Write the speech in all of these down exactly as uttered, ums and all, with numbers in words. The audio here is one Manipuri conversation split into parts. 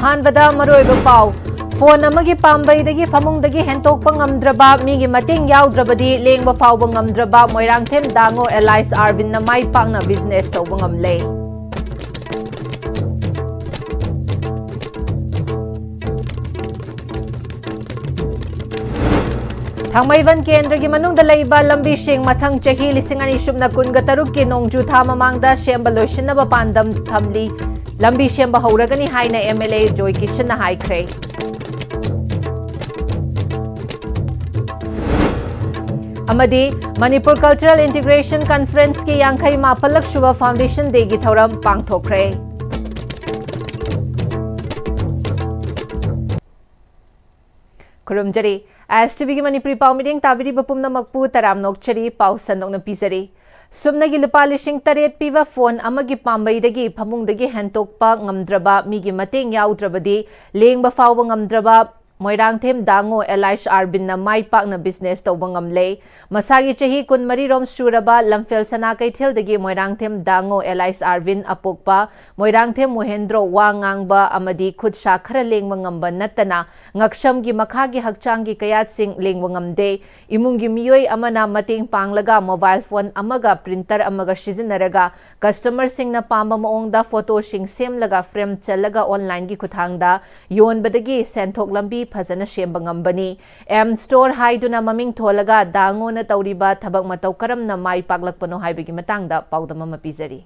ꯑꯍꯥꯟꯕꯗ ꯃꯔꯨꯑꯣꯏꯕ ꯄꯥꯎ꯫ ꯐꯣꯟ ꯑꯃꯒꯤ ꯄꯥꯝꯕꯩꯗꯒꯤ ꯐꯃꯨꯡꯗꯒꯤ ꯍꯦꯟꯇꯣꯛꯄ ꯉꯝꯗ꯭ꯔꯕ, ꯃꯤꯒꯤ ꯃꯇꯦꯡ ꯌꯥꯎꯗ꯭ꯔꯕꯗꯤ ꯂꯦꯡꯕ ꯐꯥꯎꯕ ꯉꯝꯗ꯭ꯔꯕ ꯃꯣꯏꯔꯥꯡꯊꯦꯝ ꯗꯥꯉꯣ ꯑꯦꯂꯥꯏꯁ ꯑꯥꯔꯕꯤꯟꯅ ꯃꯥꯏ ꯄꯥꯛꯅ ꯕꯤꯖꯤꯅꯦꯁ ꯇꯧꯕ ꯉꯝꯂꯦ꯫ ꯊꯥꯡꯃꯩꯕꯟ ꯀꯦꯟꯗ꯭ꯔꯒꯤ ꯃꯅꯨꯡꯗ ꯂꯩꯕ ꯂꯝꯕꯤꯁꯤꯡ ꯃꯊꯪ ꯆꯍꯤ ꯂꯤꯁꯤꯡ ꯑꯅꯤ ꯁꯨꯞꯅ ꯀꯨꯟꯒ ꯇꯔꯨꯛꯀꯤ ꯅꯣꯡꯖꯨ ꯊꯥ ꯃꯃꯥꯡꯗ ꯁꯦꯝꯕ ꯂꯣꯏꯁꯤꯟꯅꯕ ꯄꯥꯟꯗꯝ ꯊꯝꯂꯤ꯫ ꯂꯝꯕꯤ ꯁꯦꯝꯕ ꯍꯧꯔꯒꯅꯤ ꯍꯥꯏꯅ ꯑꯦꯝ ꯑꯦꯜ ꯑꯦ ꯖꯣꯏ ꯀꯤꯁꯟꯅ ꯍꯥꯏꯈ꯭ꯔꯦ꯫ ꯑꯃꯗꯤ ꯃꯅꯤꯄꯨꯔ ꯀꯜꯆꯔꯦꯜ ꯏꯟꯇꯤꯒ꯭ꯔꯦꯁꯟ ꯀꯟꯐꯔꯦꯟꯁꯀꯤ ꯌꯥꯡꯈꯩ ꯃꯥꯄꯜꯂꯛ ꯁꯨꯕ ꯐꯥꯎꯟꯗꯦꯁꯟ ꯗꯦꯒꯤ ꯊꯧꯔꯝ ꯄꯥꯡꯊꯣꯛꯈ꯭ꯔꯦ꯫ ꯈꯨꯔꯨꯝꯖꯔꯤ꯫ ꯑꯦꯁ ꯇꯤ ꯚꯤꯒꯤ ꯃꯅꯤꯄꯨꯔꯤ ꯄꯥꯎ ꯃꯤꯠꯌꯦꯡ ꯇꯥꯕꯤꯔꯤꯕ ꯄꯨꯝꯅꯃꯛꯄꯨ ꯇꯔꯥꯝꯅ ꯑꯣꯛꯆꯔꯤ꯫ ꯄꯥꯎ ꯁꯟꯗꯣꯛꯅ ꯄꯤꯖꯔꯤ꯫ ꯁꯨꯞꯅꯒꯤ ꯂꯨꯄꯥ ꯂꯤꯁꯤꯡ ꯇꯔꯦꯠ ꯄꯤꯕ ꯐꯣꯟ ꯑꯃꯒꯤ ꯄꯥꯝꯕꯩꯗꯒꯤ ꯐꯃꯨꯡꯗꯒꯤ ꯍꯦꯟꯇꯣꯛꯄ ꯉꯝꯗ꯭ꯔꯕ, ꯃꯤꯒꯤ ꯃꯇꯦꯡ ꯌꯥꯎꯗ꯭ꯔꯕꯗꯤ ꯂꯦꯡꯕ ꯐꯥꯎꯕ ꯉꯝꯗ꯭ꯔꯕ ꯃꯣꯏꯔꯥꯡꯊꯦꯝ ꯗꯥꯉꯣ ꯑꯦꯂꯥꯏꯁ ꯑꯥꯔꯕꯤꯟꯅ ꯃꯥꯏ ꯄꯥꯛꯅ ꯕꯤꯖꯤꯅꯦꯁ ꯇꯧꯕ ꯉꯝꯂꯦ꯫ ꯃꯁꯥꯒꯤ ꯆꯍꯤ ꯀꯨꯟꯃꯔꯤ ꯔꯣꯝ ꯁꯨꯔꯕ ꯂꯝꯐꯦꯜ ꯁꯅꯥ ꯀꯩꯊꯦꯜꯗꯒꯤ ꯃꯣꯏꯔꯥꯡꯊꯦꯝ ꯗꯥꯉꯣ ꯑꯦꯂꯥꯏꯁ ꯑꯥꯔꯕꯤꯟ ꯑꯄꯣꯛꯄ ꯃꯣꯏꯔꯥꯡꯊꯦꯝ ꯃꯣꯍꯦꯟꯗ꯭ꯔꯣ ꯋꯥ ꯉꯥꯡꯕ ꯑꯃꯗꯤ ꯈꯨꯠ ꯁꯥ ꯈꯔ ꯂꯦꯡꯕ ꯉꯝꯕ ꯅꯠꯇꯅ ꯉꯛꯁꯝꯒꯤ ꯃꯈꯥꯒꯤ ꯍꯛꯆꯥꯡꯒꯤ ꯀꯌꯥꯠꯁꯤꯡ ꯂꯦꯡꯕ ꯉꯝꯗꯦ꯫ ꯏꯃꯨꯡꯒꯤ ꯃꯤꯑꯣꯏ ꯑꯃꯅ ꯃꯇꯦꯡ ꯄꯥꯡꯂꯒ ꯃꯣꯕꯥꯏꯜ ꯐꯣꯟ ꯑꯃꯒ ꯄ꯭ꯔꯤꯟꯇꯔ ꯑꯃꯒ ꯁꯤꯖꯤꯟꯅꯔꯒ ꯀꯁꯇꯃꯔꯁꯤꯡꯅ ꯄꯥꯝꯕ ꯃꯑꯣꯡꯗ ꯐꯣꯇꯣꯁꯤꯡ ꯁꯦꯝꯂꯒ ꯐ꯭ꯔꯦꯝ ꯆꯜꯂꯒ ꯑꯣꯟꯂꯥꯏꯟꯒꯤ ꯈꯨꯠꯊꯥꯡꯗ ꯌꯣꯟꯕꯗꯒꯤ ꯁꯦꯟꯊꯣꯛ ꯂꯝꯕꯤ ꯐꯖꯅ ꯁꯦꯝꯕ ꯉꯝꯕꯅꯤ꯫ ꯑꯦꯝ ꯁ꯭ꯇꯣꯔ ꯍꯥꯏꯗꯨꯅ ꯃꯃꯤꯡ ꯊꯣꯜꯂꯒ ꯗꯥꯉꯣꯅ ꯇꯧꯔꯤꯕ ꯊꯕꯛ ꯃꯇꯧ ꯀꯔꯝꯅ ꯃꯥꯏ ꯄꯥꯛꯂꯛꯄꯅꯣ ꯍꯥꯏꯕꯒꯤ ꯃꯇꯥꯡꯗ ꯄꯥꯎꯗꯝ ꯑꯃ ꯄꯤꯖꯔꯤ꯫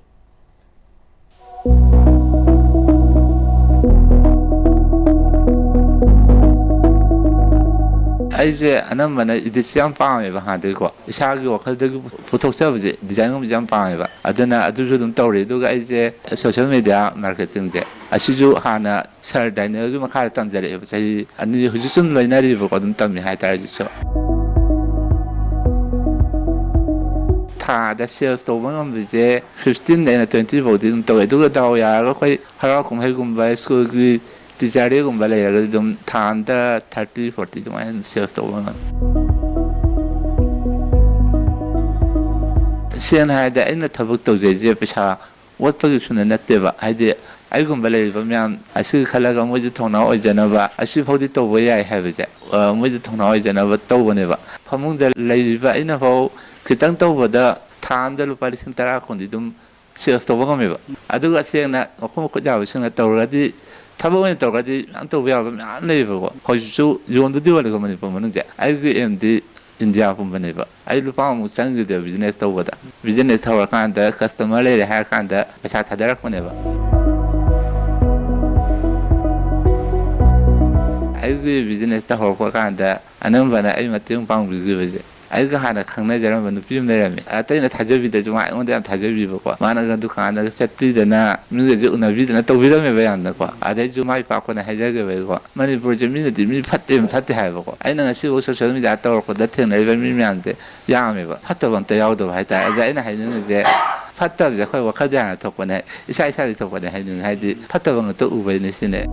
ꯑꯩꯁꯦ ꯑꯅꯝꯕꯅ ꯏꯗꯤꯠꯁꯦ ꯌꯥꯝ ꯄꯥꯝꯃꯦꯕ ꯍꯥꯟꯅꯗꯒꯤꯀꯣ꯫ ꯏꯁꯥꯒꯤ ꯋꯥꯈꯜꯗꯒꯤ ꯄꯨꯊꯣꯛꯆꯕꯁꯦ, ꯗꯤꯖꯥꯏꯟꯒꯨꯝꯕꯁꯦ ꯌꯥꯝ ꯄꯥꯝꯃꯦꯕ꯫ ꯑꯗꯨꯅ ꯑꯗꯨꯁꯨ ꯑꯗꯨꯝ ꯇꯧꯔꯦ꯫ ꯑꯗꯨꯒ ꯑꯩꯁꯦ ꯁꯣꯁꯦꯜ ꯃꯦꯗꯤꯌꯥ ꯃꯥꯔꯀꯦꯇꯤꯡꯁꯦ, ꯑꯁꯤꯁꯨ ꯍꯥꯟꯅ ꯁꯥꯔ ꯗꯥꯏꯅꯦꯜꯒꯤ ꯃꯈꯥꯗ ꯇꯝꯖꯔꯛꯑꯦꯕ꯫ ꯆꯍꯤ ꯑꯅꯤ ꯍꯧꯖꯤꯛꯁꯨ ꯑꯗꯨꯝ ꯂꯣꯏꯅꯔꯤꯕꯀꯣ, ꯑꯗꯨꯝ ꯇꯝꯃꯤ ꯍꯥꯏꯇꯥꯔꯦ ꯍꯧꯖꯤꯛꯁꯨ꯫ ꯊꯥꯗ ꯁꯦꯜꯁ ꯇꯧꯕ ꯉꯝꯕꯁꯦ ꯐꯤꯐꯇꯤꯟꯗꯩꯅ ꯇ꯭ꯋꯦꯟꯇꯤ ꯐꯥꯎꯗꯤ ꯑꯗꯨꯝ ꯇꯧꯋꯦ꯫ ꯑꯗꯨꯒ ꯗꯥꯎ ꯌꯥꯔꯒ ꯑꯩꯈꯣꯏ ꯍꯔꯥꯎ ꯀꯨꯝꯍꯩꯒꯨꯝꯕ, ꯁ꯭ꯀꯨꯜꯒꯤ ꯇꯤꯆꯔ ꯗꯦꯒꯨꯝꯕ ꯂꯩꯔꯒꯗꯤ ꯑꯗꯨꯝ ꯊꯥ ꯑꯝꯗ ꯊꯥꯔꯇꯤ, ꯐꯣꯔꯇꯤ ꯑꯗꯨꯃꯥꯏꯅ ꯑꯗꯨꯝ ꯁꯦꯜꯁ ꯇꯧꯕ ꯉꯝꯃꯤ꯫ ꯁꯦꯡꯅ ꯍꯥꯏꯔꯗꯤ ꯑꯩꯅ ꯊꯕꯛ ꯇꯧꯖꯩꯁꯦ ꯄꯩꯁꯥ ꯑꯣꯠꯄꯒꯤ ꯁꯨꯅ ꯅꯠꯇꯦꯕ꯫ ꯍꯥꯏꯗꯤ ꯑꯩꯒꯨꯝꯕ ꯂꯩꯔꯤꯕ ꯃꯌꯥꯝ ꯑꯁꯤꯒꯤ ꯈꯜꯂꯒ ꯃꯣꯏꯁꯨ ꯊꯧꯅꯥ ꯑꯣꯏꯖꯅꯕ, ꯑꯁꯤꯐꯥꯎꯗꯤ ꯇꯧꯕ ꯌꯥꯏ ꯍꯥꯏꯕꯁꯦ, ꯑ, ꯃꯣꯏꯁꯨ ꯊꯧꯅꯥ ꯑꯣꯏꯖꯅꯕ ꯇꯧꯕꯅꯦꯕ꯫ ꯐꯃꯨꯡꯗ ꯂꯩꯔꯤꯕ ꯑꯩꯅꯐꯥꯎ ꯈꯤꯇꯪ ꯇꯧꯕꯗ ꯊꯥ ꯑꯃꯗ ꯂꯨꯄꯥ ꯂꯤꯁꯤꯡ ꯇꯔꯥ ꯀꯨꯟꯗꯤ ꯑꯗꯨꯝ ꯁꯦꯜꯁ ꯇꯧꯕ ꯉꯝꯃꯦꯕ꯫ ꯑꯗꯨꯒ ꯁꯦꯡꯅ ꯃꯈꯨꯠ ꯃꯈꯨꯠ ꯌꯥꯕꯁꯤꯡꯅ ꯇꯧꯔꯒꯗꯤ, ꯊꯕꯛ ꯑꯣꯏꯅ ꯇꯧꯔꯒꯗꯤ ꯃꯌꯥꯝ ꯇꯧꯕ ꯌꯥꯕ ꯃꯌꯥꯝ ꯂꯩꯌꯦꯕꯀꯣ꯫ ꯍꯧꯖꯤꯛꯁꯨ ꯌꯣꯟꯕꯨꯗꯤ ꯌꯣꯜꯂꯦꯀꯣ ꯃꯅꯤꯄꯨꯔ ꯃꯅꯨꯡꯗ꯫ ꯑꯩꯒꯤ ꯑꯦꯝꯗꯤ ꯏꯟꯗꯤꯌꯥ ꯄꯨꯝꯕꯅꯦꯕ꯫ ꯑꯩ ꯂꯨꯄꯥ ꯑꯃꯨꯛ ꯆꯪꯈꯤꯗꯦꯕ ꯕꯤꯖꯤꯅꯦꯁ ꯇꯧꯕꯗ꯫ ꯕꯤꯖꯤꯅꯦꯁ ꯇꯧꯔꯀꯥꯟꯗ ꯀꯁꯇꯃꯔ ꯂꯩꯔꯦ ꯍꯥꯏꯔꯀꯥꯟꯗ ꯄꯩꯁꯥ ꯊꯥꯗꯔꯛꯄꯅꯦꯕ꯫ ꯑꯩꯒꯤ ꯕꯤꯖꯤꯅꯦꯁꯇ ꯍꯧꯔꯛꯄ ꯀꯥꯟꯗ ꯑꯅꯝꯕꯅ ꯑꯩ ꯃꯇꯦꯡ ꯄꯥꯡꯕꯤꯈꯤꯕꯁꯦ, ꯑꯩꯒ ꯍꯥꯟꯅ ꯈꯪꯅꯖꯔꯝꯕ ꯅꯨꯄꯤ ꯑꯃ ꯂꯩꯔꯝꯃꯦ꯫ ꯑꯇꯩꯅ ꯊꯥꯖꯕꯤꯗ꯭ꯔꯁꯨ ꯃꯥ ꯑꯩꯉꯣꯟꯗ ꯌꯥꯝ ꯊꯥꯖꯕꯤꯕꯀꯣ꯫ ꯃꯥꯅꯒ ꯗꯨꯀꯥꯟꯗꯒ ꯆꯠꯄꯤꯗꯅ ꯃꯤꯒꯁꯦ ꯎꯅꯕꯤꯗꯅ ꯇꯧꯕꯤꯔꯝꯃꯦꯕ ꯌꯥꯝꯅꯀꯣ꯫ ꯑꯗꯩꯁꯨ ꯃꯥꯏ ꯄꯥꯛꯄꯅ ꯍꯥꯏꯖꯒꯦꯕ ꯑꯩꯀꯣ, ꯃꯅꯤꯄꯨꯔꯁꯦ ꯃꯤꯅꯗꯤ ꯃꯤ ꯐꯠꯇꯦ ꯐꯠꯇꯦ ꯍꯥꯏꯕꯀꯣ꯫ ꯑꯩꯅ ꯉꯁꯤꯐꯥꯎ ꯁꯣꯁꯤꯌꯦꯜ ꯃꯤꯗꯤꯌꯥ ꯇꯧꯔꯛꯄꯗ ꯊꯦꯡꯅꯔꯤꯕ ꯃꯤ ꯃꯌꯥꯝꯁꯦ ꯌꯥꯝꯃꯦꯕ, ꯐꯠꯇꯕ ꯑꯝꯇ ꯌꯥꯎꯗꯕ ꯍꯥꯏꯇꯥꯔꯦ꯫ ꯑꯗ ꯑꯩꯅ ꯍꯥꯏꯅꯤꯡꯉꯤꯁꯦ, ꯐꯠꯇꯕꯁꯦ ꯑꯩꯈꯣꯏ ꯋꯥꯈꯜꯗ ꯍꯥꯟꯅ ꯊꯣꯛꯄꯅꯦ, ꯏꯁꯥ ꯏꯁꯥꯗꯤ ꯊꯣꯛꯄꯅꯦ ꯍꯥꯏꯅꯤꯡꯉꯤ꯫ ꯍꯥꯏꯗꯤ ꯐꯠꯇꯕ ꯉꯥꯛꯇ ꯎꯕꯩꯅꯦ ꯁꯤꯅꯦ꯫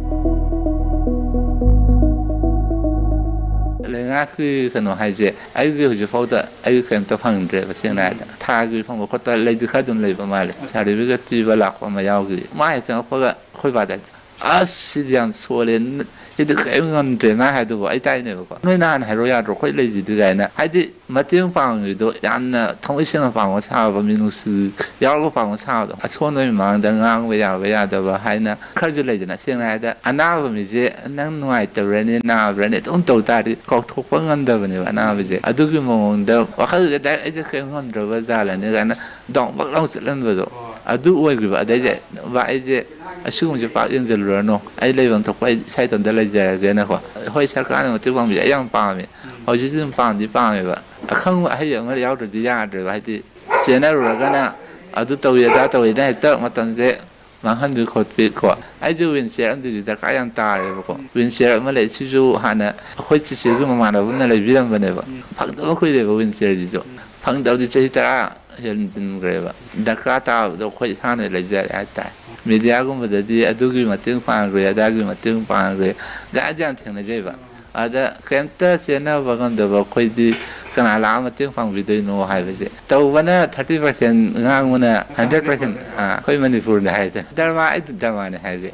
ꯂꯩꯉꯥꯛꯀꯤ ꯀꯩꯅꯣ ꯍꯥꯏꯁꯦ, ꯑꯩꯒꯤ ꯍꯧꯖꯤꯛꯐꯥꯎꯗ ꯑꯩꯒꯤ ꯀꯔꯤꯝꯇ ꯐꯪꯗ꯭ꯔꯦꯕ, ꯁꯦꯡꯅ ꯍꯥꯏꯔꯕꯗ꯫ ꯊꯥꯒꯤ ꯐꯪꯕ ꯈꯣꯠꯄ ꯂꯩꯗꯤ ꯈꯔ ꯑꯗꯨꯝ ꯂꯩꯕ ꯃꯥꯜꯂꯦ꯫ ꯁꯥꯔꯇꯤꯐꯤꯀꯦꯠ ꯄꯤꯕ ꯂꯥꯛꯄ ꯑꯃ ꯌꯥꯎꯈꯤ꯫ ꯃꯥ ꯍꯦꯛ ꯆꯪꯉꯛꯄꯒ ꯑꯩꯈꯣꯏ ꯕꯥꯗ, "ꯑꯁ, ꯁꯤꯗꯤ ꯌꯥꯝ ꯁꯣꯜꯂꯦ, ꯅ-, ꯁꯤꯗꯤ ꯀꯔꯤꯝ ꯉꯝꯗ꯭ꯔꯦ" ꯃꯥ ꯍꯥꯏꯗꯨꯕꯨ꯫ ꯑꯩ ꯇꯥꯏꯅꯦꯕꯀꯣ꯫ "ꯅꯣꯏ ꯅꯍꯥꯟ ꯍꯥꯏꯔꯣ ꯌꯥꯗ꯭ꯔꯣ, ꯑꯩꯈꯣꯏ ꯂꯩꯁꯤꯗꯤ" ꯀꯥꯏꯅ꯫ ꯍꯥꯏꯗꯤ ꯃꯇꯦꯡ ꯄꯥꯡꯉꯤꯗꯣ ꯌꯥꯝꯅ ꯊꯃꯣꯏ ꯁꯦꯡꯅ ꯄꯥꯡꯕ ꯁꯥꯕ, ꯃꯤꯅꯨꯡꯁꯤ ꯌꯥꯎꯔꯒ ꯄꯥꯡꯕ ꯁꯥꯕꯗꯣ꯫ ꯑꯁꯣꯟꯕꯒꯤ ꯃꯃꯥꯡꯗ ꯉꯥꯡꯕ ꯌꯥꯕ ꯌꯥꯗꯕ ꯍꯥꯏꯅ ꯈꯔꯁꯨ ꯂꯩꯗꯅ꯫ ꯁꯦꯡꯅ ꯍꯥꯏꯔꯕꯗ ꯑꯅꯥꯕ ꯃꯤꯁꯦ ꯅꯪ ꯅꯨꯡꯉꯥꯏꯇꯕ꯭ꯔꯅꯦ, ꯅꯥꯕ꯭ꯔꯅꯦ ꯑꯗꯨꯝ ꯇꯧ ꯇꯥꯔꯗꯤ ꯀꯥꯎꯊꯣꯛꯄ ꯉꯝꯗꯕꯅꯦꯕ ꯑꯅꯥꯕꯁꯦ꯫ ꯑꯗꯨꯒꯤ ꯃꯑꯣꯡꯗ ꯋꯥꯈꯜꯁꯦ ꯗꯥꯏꯔꯦꯛ "ꯑꯩꯁꯦ ꯀꯔꯤꯝ ꯉꯝꯗ꯭ꯔꯕ ꯖꯥꯠꯂꯅꯦ" ꯀꯥꯏꯅ ꯗꯥꯎꯟ ꯕꯛ ꯂꯥꯎ ꯆꯠꯍꯟꯕꯗꯣ꯫ ꯑꯗꯨ ꯑꯣꯏꯈꯤꯕ꯫ ꯑꯗꯩꯗꯤ, "ꯚꯥꯏ, ꯑꯩꯁꯦ ꯑꯁꯤꯒꯨꯝꯕꯁꯦ ꯄꯥꯛ ꯌꯦꯡꯁꯤꯜꯂꯨꯔꯅꯨ, ꯑꯩ ꯂꯩꯐꯝ ꯊꯣꯛꯄ ꯑꯩ ꯏꯁꯥ ꯏꯇꯣꯝꯇ ꯂꯩꯖꯔꯒꯦꯅꯀꯣ"꯫ ꯍꯣꯏ, ꯁꯔꯀꯥꯔꯅ ꯃꯇꯦꯡ ꯄꯥꯡꯕꯤꯁꯦ ꯑꯩ ꯌꯥꯝ ꯄꯥꯝꯃꯦ꯫ ꯍꯧꯖꯤꯛꯁꯨ ꯑꯗꯨꯝ ꯄꯥꯝꯗꯤ ꯄꯥꯝꯃꯦꯕ꯫ ꯑꯈꯪꯕ ꯑꯍꯩ ꯑꯃ ꯌꯥꯎꯗ꯭ꯔꯗꯤ ꯌꯥꯗ꯭ꯔꯦꯕ꯫ ꯍꯥꯏꯗꯤ ꯆꯦꯟꯅꯔꯨꯔꯒꯅ ꯑꯗꯨ ꯇꯧꯏ ꯑꯗꯥ ꯇꯧꯏꯅ ꯍꯦꯛꯇ ꯃꯇꯝꯁꯦ ꯃꯥꯡꯍꯟꯕꯤ ꯈꯣꯠꯄꯤ ꯀꯣ꯫ ꯑꯩꯁꯨ ꯋꯤꯟ ꯆꯤꯌꯔ ꯑꯃꯗꯤ ꯗꯔꯀꯥꯔ ꯌꯥꯝ ꯇꯥꯔꯦꯕꯀꯣ꯫ ꯋꯤꯟ ꯆꯤꯌꯔ ꯑꯃ ꯂꯩ, ꯁꯤꯁꯨ ꯍꯥꯟꯅ ꯑꯩꯈꯣꯏ ꯆꯤꯆꯦꯒꯤ ꯃꯃꯥꯟꯅꯕ ꯑꯃꯅ ꯂꯩꯕꯤꯔꯝꯕꯅꯦꯕ꯫ ꯐꯪꯗꯕ ꯀꯨꯏꯔꯦꯕ ꯋꯤꯟ ꯆꯤꯌꯔꯁꯤꯁꯨ꯫ ꯐꯪꯗꯕꯗꯤ ꯆꯍꯤ ꯇꯔꯥ ꯍꯦꯟꯖꯤꯟꯈ꯭ꯔꯦꯕ꯫ ꯗꯔꯀꯥꯔ ꯇꯥꯕꯗꯣ ꯑꯩꯈꯣꯏ ꯏꯁꯥꯅ ꯂꯩꯖꯔꯦ ꯍꯥꯏꯇꯥꯔꯦ꯫ ꯃꯦꯗꯤꯌꯥꯒꯨꯝꯕꯗꯗꯤ ꯑꯗꯨꯒꯤ ꯃꯇꯦꯡ ꯄꯥꯡꯈ꯭ꯔꯦ, ꯑꯗꯥꯒꯤ ꯃꯇꯦꯡ ꯄꯥꯡꯈ꯭ꯔꯦ ꯒꯥꯏꯗ ꯌꯥꯝ ꯊꯦꯡꯅꯖꯩꯕ꯫ ꯑꯗ ꯀꯩꯝꯇ ꯆꯦꯟꯅꯕ ꯉꯝꯗꯕ ꯑꯩꯈꯣꯏꯗꯤ ꯀꯅꯥ ꯂꯥꯛꯑ ꯃꯇꯦꯡ ꯄꯥꯡꯕꯤꯗꯣꯏꯅꯣ ꯍꯥꯏꯕꯁꯦ꯫ ꯇꯧꯕꯅ ꯊꯥꯔꯇꯤ ꯄꯥꯔꯁꯦꯟ, ꯉꯥꯡꯕꯅ ꯍꯟꯗ꯭ꯔꯦꯠ ꯄꯥꯔꯁꯦꯟ꯫ ꯑꯩꯈꯣꯏ ꯃꯅꯤꯄꯨꯔꯅꯦ ꯍꯥꯏꯁꯦ, ꯙꯔꯃ ꯑꯩꯗꯤ ꯙꯔꯃꯅꯦ ꯍꯥꯏꯁꯦ꯫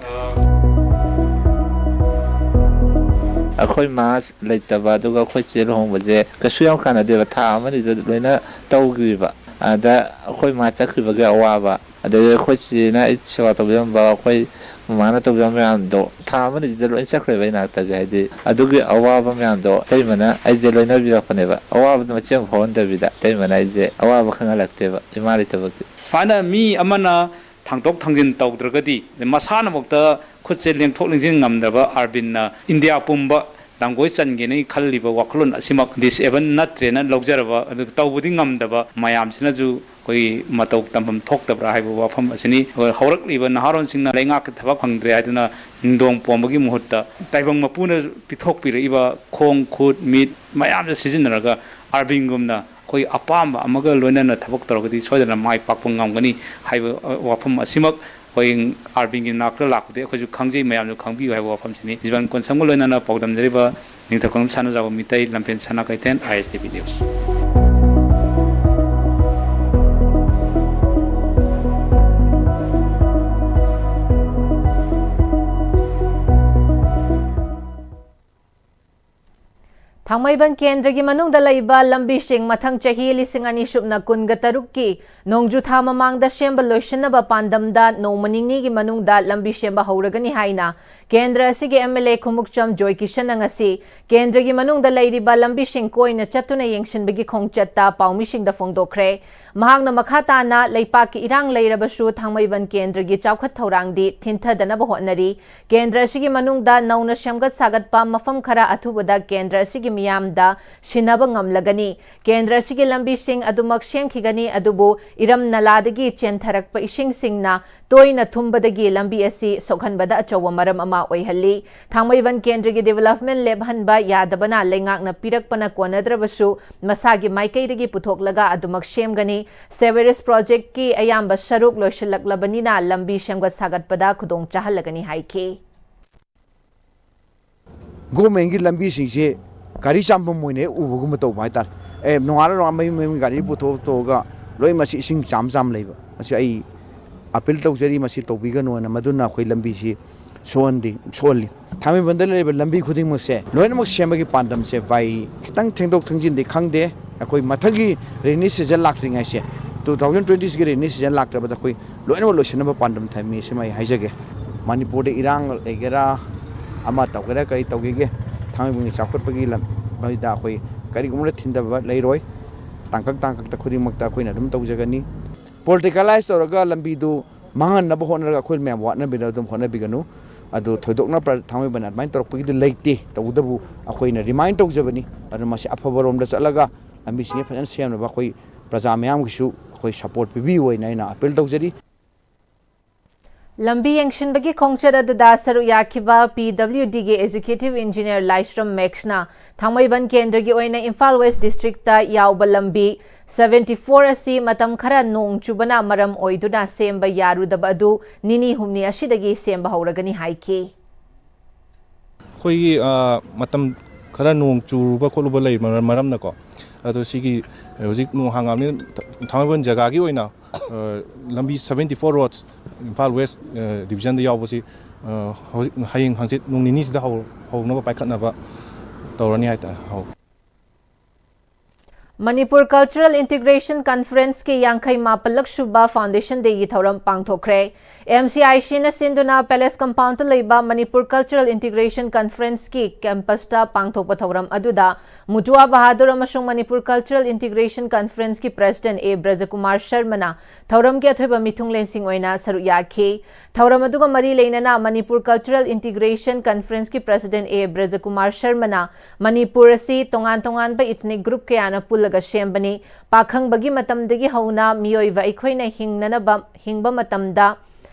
ꯑꯩꯈꯣꯏ ꯃꯥ ꯂꯩꯇꯕ, ꯑꯗꯨꯒ ꯑꯩꯈꯣꯏ ꯆꯦ ꯂꯨꯍꯣꯡꯕꯁꯦ ꯀꯩꯁꯨ ꯌꯥꯝ ꯀꯥꯟꯅꯗꯦꯕ꯫ ꯊꯥ ꯑꯃꯅꯤꯗ ꯂꯣꯏꯅ ꯇꯧꯈꯤꯕ꯫ ꯑꯗ ꯑꯩꯈꯣꯏ ꯃꯥ ꯆꯠꯈꯤꯕꯒꯤ ꯑꯋꯥꯕ, ꯑꯗꯒꯤ ꯑꯩꯈꯣꯏ ꯆꯦꯅ ꯑꯩ ꯁꯦꯕꯥ ꯇꯧꯕꯤꯔꯝꯕ, ꯑꯩꯈꯣꯏ ꯃꯃꯥꯅ ꯇꯧꯕꯤꯔꯝꯕ ꯃꯌꯥꯝꯗꯣ ꯊꯥ ꯑꯃꯅꯤꯗ ꯂꯣꯏ ꯆꯠꯈ꯭ꯔꯦꯕ ꯑꯩ ꯅꯥꯛꯇꯒꯤ꯫ ꯍꯥꯏꯗꯤ ꯑꯗꯨꯒꯤ ꯑꯋꯥꯕ ꯃꯌꯥꯝꯗꯣ ꯑꯇꯩꯃꯅ ꯑꯩꯁꯦ ꯂꯣꯏꯅꯕꯤꯔꯛꯄꯅꯦꯕ꯫ ꯑꯋꯥꯕꯗꯣ ꯃꯆꯦꯠ ꯑꯃ ꯐꯥꯎꯍꯟꯗꯕꯤꯗ ꯑꯇꯩꯃꯅ ꯑꯩꯁꯦ ꯑꯋꯥꯕ ꯈꯪꯍꯜꯂꯛꯇꯦꯕ, ꯏꯃꯥ ꯂꯩꯇꯕꯒꯤ꯫ ꯁꯨꯃꯥꯏꯅ ꯃꯤ ꯑꯃꯅ ꯊꯥꯡꯗꯣꯛ ꯊꯥꯡꯖꯤꯟ ꯇꯧꯗ꯭ꯔꯒꯗꯤ, ꯃꯁꯥꯅꯃꯛꯇ ꯈꯨꯠꯁꯦ ꯂꯦꯡꯊꯣꯛ ꯂꯦꯡꯁꯤꯟ ꯉꯝꯗꯕ ꯑꯥꯔꯕꯤꯟꯅ ꯏꯟꯗꯤꯌꯥ ꯄꯨꯝꯕ ꯂꯝꯒꯣꯏ ꯆꯟꯒꯦꯅ ꯈꯜꯂꯤꯕ ꯋꯥꯈꯜꯂꯣꯟ ꯑꯁꯤꯃꯛ ꯗꯤꯁꯑꯦꯕꯜ ꯅꯠꯇ꯭ꯔꯦꯅ ꯂꯧꯖꯔꯕ, ꯑꯗꯨꯒ ꯇꯧꯕꯗꯤ ꯉꯝꯗꯕ ꯃꯌꯥꯝꯁꯤꯅꯁꯨ ꯑꯩꯈꯣꯏꯒꯤ ꯃꯇꯧ ꯇꯝꯐꯝ ꯊꯣꯛꯇꯕ꯭ꯔꯥ ꯍꯥꯏꯕ ꯋꯥꯐꯝ ꯑꯁꯤꯅꯤ꯫ ꯑꯩꯈꯣꯏ ꯍꯧꯔꯛꯂꯤꯕ ꯅꯍꯥꯔꯣꯟꯁꯤꯡꯅ ꯂꯩꯉꯥꯛꯀꯤ ꯊꯕꯛ ꯐꯪꯗ꯭ꯔꯦ ꯍꯥꯏꯗꯨꯅ ꯅꯤꯡꯗꯣꯡ ꯄꯣꯝꯕꯒꯤ ꯃꯍꯨꯠꯇ ꯇꯥꯏꯕꯪ ꯃꯄꯨꯅ ꯄꯤꯊꯣꯛꯄꯤꯔꯛꯏꯕ ꯈꯣꯡ, ꯈꯨꯠ, ꯃꯤꯠ ꯃꯌꯥꯝꯁꯦ ꯁꯤꯖꯤꯟꯅꯔꯒ ꯑꯥꯔꯕꯤꯟꯒꯨꯝꯅ ꯑꯩꯈꯣꯏ ꯑꯄꯥꯝꯕ ꯑꯃꯒ ꯂꯣꯏꯅꯅ ꯊꯕꯛ ꯇꯧꯔꯒꯗꯤ ꯁꯣꯏꯗꯅ ꯃꯥꯏ ꯄꯥꯛꯄ ꯉꯝꯒꯅꯤ ꯍꯥꯏꯕ, ꯑ, ꯋꯥꯐꯝ ꯑꯁꯤꯃꯛ ꯑꯩꯈꯣꯏ ꯑꯥꯔꯕꯤꯟꯒꯤ ꯅꯥꯛꯇ ꯂꯥꯛꯄꯗꯤ ꯑꯩꯈꯣꯏꯁꯨ ꯈꯪꯖꯩ, ꯃꯌꯥꯝꯁꯨ ꯈꯪꯕꯤꯌꯨ ꯍꯥꯏꯕ ꯋꯥꯐꯝꯁꯤꯅꯤ꯫ ꯖꯤꯕꯟ ꯀꯣꯟꯁꯝꯒ ꯂꯣꯏꯅꯅ ꯄꯥꯎꯗꯝꯖꯔꯤꯕ ꯅꯤꯡꯊꯧ ꯈꯣꯡꯖꯝ ꯁꯅꯥꯖꯥꯎꯕ ꯃꯤꯇꯩ, ꯂꯝꯐꯦꯟ ꯁꯅꯥ ꯀꯩꯊꯦꯜ, ꯑꯥꯏ ꯑꯦꯁ ꯇꯤ ꯚꯤ ꯅ꯭ꯌꯨꯁ꯫ ꯊꯥꯡꯃꯩꯕꯟ ꯀꯦꯟꯗ꯭ꯔꯒꯤ ꯃꯅꯨꯡꯗ ꯂꯩꯕ ꯂꯝꯕꯤꯁꯤꯡ ꯃꯊꯪ ꯆꯍꯤ ꯂꯤꯁꯤꯡ ꯑꯅꯤ ꯁꯨꯞꯅ ꯀꯨꯟꯒ ꯇꯔꯨꯛꯀꯤ ꯅꯣꯡꯖꯨ ꯊꯥ ꯃꯃꯥꯡꯗ ꯁꯦꯝꯕ ꯂꯣꯏꯁꯤꯟꯅꯕ ꯄꯥꯟꯗꯝꯗ ꯅꯣꯡꯃ ꯅꯤꯅꯤꯒꯤ ꯃꯅꯨꯡꯗ ꯂꯝꯕꯤ ꯁꯦꯝꯕ ꯍꯧꯔꯒꯅꯤ ꯍꯥꯏꯅ ꯀꯦꯟꯗ꯭ꯔ ꯑꯁꯤꯒꯤ ꯑꯦꯝ ꯑꯦꯜ ꯑꯦ ꯈꯨꯃꯨꯛꯆꯝ ꯖꯣꯏꯀꯤꯁꯟꯅ ꯉꯁꯤ ꯀꯦꯟꯗ꯭ꯔꯒꯤ ꯃꯅꯨꯡꯗ ꯂꯩꯔꯤꯕ ꯂꯝꯕꯤꯁꯤꯡ ꯀꯣꯏꯅ ꯆꯠꯇꯨꯅ ꯌꯦꯡꯁꯤꯟꯕꯒꯤ ꯈꯣꯡꯆꯠꯇ ꯄꯥꯎꯃꯤꯁꯤꯡꯗ ꯐꯣꯡꯗꯣꯛꯈ꯭ꯔꯦ꯫ ꯃꯍꯥꯛꯅ ꯃꯈꯥ ꯇꯥꯅ ꯂꯩꯄꯥꯛꯀꯤ ꯏꯔꯥꯡ ꯂꯩꯔꯕꯁꯨ ꯊꯥꯡꯃꯩꯕꯟ ꯀꯦꯟꯗ꯭ꯔꯒꯤ ꯆꯥꯎꯈꯠ ꯊꯧꯔꯥꯡꯗꯤ ꯊꯤꯟꯊꯗꯅꯕ ꯍꯣꯠꯅꯔꯤ꯫ ꯀꯦꯟꯗ꯭ꯔ ꯑꯁꯤꯒꯤ ꯃꯅꯨꯡꯗ ꯅꯧꯅ ꯁꯦꯝꯒꯠ ꯁꯥꯒꯠꯄ ꯃꯐꯝ ꯈꯔ ꯑꯊꯨꯕꯗ ꯀꯦꯟꯗ꯭ꯔ ꯑꯁꯤꯒꯤ ꯃꯤꯌꯥꯝꯗ ꯁꯤꯟꯅꯕ ꯉꯝꯂꯒꯅꯤ꯫ ꯀꯦꯟꯗ꯭ꯔ ꯑꯁꯤꯒꯤ ꯂꯝꯕꯤꯁꯤꯡ ꯑꯗꯨꯃꯛ ꯁꯦꯝꯈꯤꯒꯅꯤ, ꯑꯗꯨꯕꯨ ꯏꯔꯝ ꯅꯂꯥꯗꯒꯤ ꯆꯦꯟꯊꯔꯛꯄ ꯏꯁꯤꯡꯁꯤꯡꯅ ꯇꯣꯏꯅ ꯊꯨꯝꯕꯗꯒꯤ ꯂꯝꯕꯤ ꯑꯁꯤ ꯁꯣꯛꯍꯟꯕꯗ ꯑꯆꯧꯕ ꯃꯔꯝ ꯑꯃ ꯑꯣꯏꯍꯜꯂꯤ꯫ ꯊꯥꯡꯃꯩꯕꯟ ꯀꯦꯟꯗ꯭ꯔꯒꯤ ꯗꯤꯕꯦꯂꯞꯃꯦꯟ ꯂꯦꯞꯍꯟꯕ ꯌꯥꯗꯕꯅ ꯂꯩꯉꯥꯛꯅ ꯄꯤꯔꯛꯄꯅ ꯀꯣꯟꯅꯗ꯭ꯔꯕꯁꯨ ꯃꯁꯥꯒꯤ ꯃꯥꯏꯀꯩꯗꯒꯤ ꯄꯨꯊꯣꯛꯂꯒ ꯑꯗꯨꯃꯛ ꯁꯦꯝꯒꯅꯤ꯫ ꯁꯦꯋꯦꯔꯦꯖ ꯄ꯭ꯔꯣꯖꯦꯛꯀꯤ ꯑꯌꯥꯝꯕ ꯁꯔꯨꯛ ꯂꯣꯏꯁꯤꯜꯂꯛꯂꯕꯅꯤꯅ ꯂꯝꯕꯤ ꯁꯦꯝꯒꯠ ꯁꯥꯒꯠꯄꯗ ꯈꯨꯗꯣꯡ ꯆꯥꯍꯜꯂꯒꯅꯤ ꯍꯥꯏꯈꯤ꯫ ꯒꯣꯔꯃꯦꯟꯒꯤ ꯂꯝꯕꯤꯁꯤꯡꯁꯦ ꯒꯥꯔꯤ ꯆꯥꯝꯐꯝ ꯑꯣꯏꯅ ꯍꯦꯛ ꯎꯕꯒꯨꯝꯕ ꯇꯧꯕ ꯍꯥꯏꯇꯥꯔꯦ꯫ ꯑꯦ, ꯅꯣꯡꯉꯥꯜꯂ ꯅꯣꯡꯉꯥꯜꯂ ꯃꯌꯨꯝ ꯃꯌꯨꯝꯒꯤ ꯒꯥꯔꯤ ꯄꯨꯊꯣꯛ ꯄꯨꯊꯣꯛꯑꯒ ꯂꯣꯏ ꯃꯁꯤ ꯏꯁꯤꯡ ꯆꯥꯝ ꯆꯥꯝ ꯂꯩꯕ꯫ ꯃꯁꯤ ꯑꯩ ꯑꯄꯤꯜ ꯇꯧꯖꯔꯤ, ꯃꯁꯤ ꯇꯧꯕꯤꯒꯅꯨꯅ꯫ ꯃꯗꯨꯅ ꯑꯩꯈꯣꯏ ꯂꯝꯕꯤꯁꯤ ꯁꯣꯛꯍꯟꯗꯦ, ꯁꯣꯛꯍꯜꯂꯤ꯫ ꯊꯥꯡꯃꯩꯕꯟꯗ ꯂꯩꯔꯤꯕ ꯂꯝꯕꯤ ꯈꯨꯗꯤꯡꯃꯛꯁꯦ ꯂꯣꯏꯅꯃꯛ ꯁꯦꯝꯕꯒꯤ ꯄꯥꯟꯗꯝꯁꯦ ꯚꯥꯏ, ꯈꯤꯇꯪ ꯊꯦꯡꯗꯣꯛ ꯊꯦꯡꯖꯤꯟꯗꯤ ꯈꯪꯗꯦ꯫ ꯑꯩꯈꯣꯏ ꯃꯊꯪꯒꯤ ꯔꯦꯅꯤ ꯁꯤꯖꯟ ꯂꯥꯛꯇ꯭ꯔꯤꯉꯩꯁꯦ, ꯇꯨ ꯊꯥꯎꯖꯟ ꯇ꯭ꯋꯦꯟꯇꯤ ꯁꯤꯛꯁꯀꯤ ꯔꯦꯅꯤ ꯁꯤꯖꯟ ꯂꯥꯛꯇ꯭ꯔꯕꯗ ꯑꯩꯈꯣꯏ ꯂꯣꯏꯅꯃꯛ ꯂꯣꯏꯁꯤꯟꯅꯕ ꯄꯥꯟꯗꯝ ꯊꯝꯃꯤ꯫ ꯁꯤꯃ ꯑꯩ ꯍꯥꯏꯖꯒꯦ꯫ ꯃꯅꯤꯄꯨꯔꯗ ꯏꯔꯥꯡ ꯂꯩꯒꯦꯔꯥ, ꯑꯃ ꯇꯧꯒꯦꯔꯥ, ꯀꯔꯤ ꯇꯧꯒꯦꯒꯦ, ꯊꯥꯡꯃꯩꯕꯟꯒꯤ ꯆꯥꯎꯈꯠꯄꯒꯤ ꯂꯝꯕꯤꯗ ꯑꯩꯈꯣꯏ ꯀꯔꯤꯒꯨꯝꯕꯗ ꯊꯤꯟꯗꯕ ꯂꯩꯔꯣꯏ꯫ ꯇꯥꯡꯀꯛ ꯇꯥꯡꯀꯛꯇ ꯈꯨꯗꯤꯡꯃꯛꯇ ꯑꯩꯈꯣꯏꯅ ꯑꯗꯨꯝ ꯇꯧꯖꯒꯅꯤ꯫ ꯄꯣꯂꯤꯇꯤꯀꯦꯂꯥꯏꯁ ꯇꯧꯔꯒ ꯂꯝꯕꯤꯗꯨ ꯃꯥꯡꯍꯟꯅꯕ ꯍꯣꯠꯅꯔꯒ ꯑꯩꯈꯣꯏ ꯃꯌꯥꯝ ꯋꯥꯠꯅꯕꯤꯗ ꯑꯗꯨꯝ ꯍꯣꯠꯅꯕꯤꯒꯅꯨ꯫ ꯑꯗꯨ ꯊꯣꯏꯗꯣꯛꯅ ꯄ꯭ꯔ-, ꯊꯥꯡꯃꯩꯕꯟ ꯑꯗꯨꯃꯥꯏꯅ ꯇꯧꯔꯛꯄꯒꯤꯗꯤ ꯂꯩꯇꯦ꯫ ꯇꯧꯕꯇꯕꯨ ꯑꯩꯈꯣꯏꯅ ꯔꯤꯃꯥꯏꯟ ꯇꯧꯖꯕꯅꯤ꯫ ꯑꯗꯨꯅ ꯃꯁꯤ ꯑꯐꯕꯔꯣꯝꯗ ꯆꯠꯂꯒ ꯂꯝꯕꯤꯁꯤꯡꯁꯦ ꯐꯖꯅ ꯁꯦꯝꯅꯕ ꯑꯩꯈꯣꯏ ꯄ꯭ꯔꯖꯥ ꯃꯌꯥꯝꯒꯤꯁꯨ ꯑꯩꯈꯣꯏ ꯁꯄꯣꯔꯠ ꯄꯤꯕꯤꯌꯨ ꯍꯥꯏꯅ ꯑꯩꯅ ꯑꯄꯤꯜ ꯇꯧꯖꯔꯤ꯫ ꯂꯝꯕꯤ ꯌꯦꯡꯁꯤꯟꯕꯒꯤ ꯈꯣꯡꯆꯠ ꯑꯗꯨꯗ ꯁꯔꯨꯛ ꯌꯥꯈꯤꯕ ꯄꯤ ꯗꯕ꯭ꯂꯤꯎ ꯗꯤꯒꯤ ꯑꯦꯛꯖꯤꯀ꯭ꯌꯨꯇꯤꯚ ꯏꯟꯖꯤꯅꯤꯌꯔ ꯂꯥꯏꯁ꯭ꯔꯝ ꯃꯦꯛꯁꯅ ꯊꯥꯡꯃꯩꯕꯟ ꯀꯦꯟꯗ꯭ꯔꯒꯤ ꯑꯣꯏꯅ ꯏꯝꯐꯥꯜ ꯋꯦꯁ ꯗꯤꯁꯇ꯭ꯔꯤꯛꯇ ꯌꯥꯎꯕ ꯂꯝꯕꯤ ꯁꯚꯦꯟꯇꯤ ꯐꯣꯔ ꯑꯁꯤ ꯃꯇꯝ ꯈꯔ ꯅꯣꯡ ꯆꯨꯕꯅ ꯃꯔꯝ ꯑꯣꯏꯗꯨꯅ ꯁꯦꯝꯕ ꯌꯥꯔꯨꯗꯕ ꯑꯗꯨ ꯅꯤꯅꯤ ꯍꯨꯝꯅꯤ ꯑꯁꯤꯗꯒꯤ ꯁꯦꯝꯕ ꯍꯧꯔꯒꯅꯤ ꯍꯥꯏꯈꯤ꯫ ꯑꯩꯈꯣꯏꯒꯤ, ꯑ, ꯃꯇꯝ ꯈꯔ ꯅꯣꯡ ꯆꯨꯔꯨꯕ ꯈꯣꯠꯂꯨꯕ ꯂꯩ ꯃꯔꯝ-, ꯃꯔꯝꯅꯀꯣ, ꯑꯗꯣ ꯁꯤꯒꯤ ꯍꯧꯖꯤꯛ ꯅꯣꯡ ꯍꯥꯡꯉꯕꯅꯤꯅ ꯊ-, ꯊꯥꯡꯃꯩꯕꯟ ꯖꯒꯥꯒꯤ ꯑꯣꯏꯅ, ꯑ, ꯂꯝꯕꯤ seventy four roads Imphal west, ꯑ, ꯗꯤꯕꯤꯖꯟꯗ ꯌꯥꯎꯕꯁꯤ, ꯑ, ꯍꯧꯖꯤꯛ, ꯍꯌꯦꯡ ꯍꯪꯆꯤꯠ ꯅꯣꯡ ꯅꯤꯅꯤꯁꯤꯗ ꯍꯧ-, ꯍꯧꯅꯕ ꯄꯥꯏꯈꯠꯅꯕ ꯇꯧꯔꯅꯤ ꯍꯥꯏꯇꯥꯔꯦ꯫ ꯍꯧ-, ꯃꯅꯤꯄꯨꯔ ꯀꯜꯆꯔꯦꯜ ꯏꯟꯇꯤꯒ꯭ꯔꯦꯁꯟ ꯀꯟꯐꯔꯦꯟꯁꯀꯤ ꯌꯥꯡꯈꯩ ꯃꯥꯄꯜꯂꯛ ꯁꯨꯕ ꯐꯥꯎꯟꯗꯦꯁꯟ ꯗꯦꯒꯤ ꯊꯧꯔꯝ ꯄꯥꯡꯊꯣꯛꯈ꯭ꯔꯦ꯫ ꯑꯦꯝ ꯁꯤ ꯑꯥꯏ ꯁꯤꯅ ꯁꯤꯟꯗꯨꯅ ꯄꯦꯂꯦꯁ ꯀꯝꯄꯥꯎꯟꯗ ꯂꯩꯕ ꯃꯅꯤꯄꯨꯔ ꯀꯜꯆꯔꯦꯜ ꯏꯟꯇꯤꯒ꯭ꯔꯦꯁꯟ ꯀꯟꯐꯔꯦꯟꯁꯀꯤ ꯀꯦꯝꯄꯁꯇ ꯄꯥꯡꯊꯣꯛꯄ ꯊꯧꯔꯝ ꯑꯗꯨꯗ ꯃꯨꯇꯨꯋꯥ ꯕꯍꯥꯗꯨꯔ ꯑꯃꯁꯨꯡ ꯃꯅꯤꯄꯨꯔ ꯀꯜꯆꯔꯦꯜ ꯏꯟꯇꯤꯒ꯭ꯔꯦꯁꯟ ꯀꯟꯐꯔꯦꯟꯁꯀꯤ ꯄ꯭ꯔꯦꯁꯤꯗꯦꯟꯠ ꯑꯦ ꯕ꯭ꯔꯖꯀꯨꯃꯥꯔ ꯁꯔꯃꯅ ꯊꯧꯔꯝꯒꯤ ꯑꯊꯣꯏꯕ ꯃꯤꯊꯨꯡꯂꯦꯟꯁꯤꯡ ꯑꯣꯏꯅ ꯁꯔꯨꯛ ꯌꯥꯈꯤ꯫ ꯊꯧꯔꯝ ꯑꯗꯨꯒ ꯃꯔꯤ ꯂꯩꯅꯅ ꯃꯅꯤꯄꯨꯔ ꯀꯜꯆꯔꯦꯜ ꯏꯟꯇꯤꯒ꯭ꯔꯦꯁꯟ ꯀꯟꯐꯔꯦꯟꯁꯀꯤ ꯄ꯭ꯔꯦꯁꯤꯗꯦꯟꯠ ꯑꯦ ꯕ꯭ꯔꯖꯀꯨꯃꯥꯔ ꯁꯔꯃꯅ ꯃꯅꯤꯄꯨꯔ ꯑꯁꯤ ꯇꯣꯉꯥꯟ ꯇꯣꯉꯥꯟꯕ ꯏꯊꯅꯤꯛ ꯒ꯭ꯔꯨꯞ ꯀꯌꯥꯅ ꯄꯨꯜꯂꯒ ꯁꯦꯝꯕꯅꯤ꯫ ꯄꯥꯈꯪꯕꯒꯤ ꯃꯇꯝꯗꯒꯤ ꯍꯧꯅ ꯃꯤꯑꯣꯏꯕ ꯑꯩꯈꯣꯏꯅ ꯍꯤꯡꯅꯅꯕ, ꯍꯤꯡꯕ ꯃꯇꯝꯗ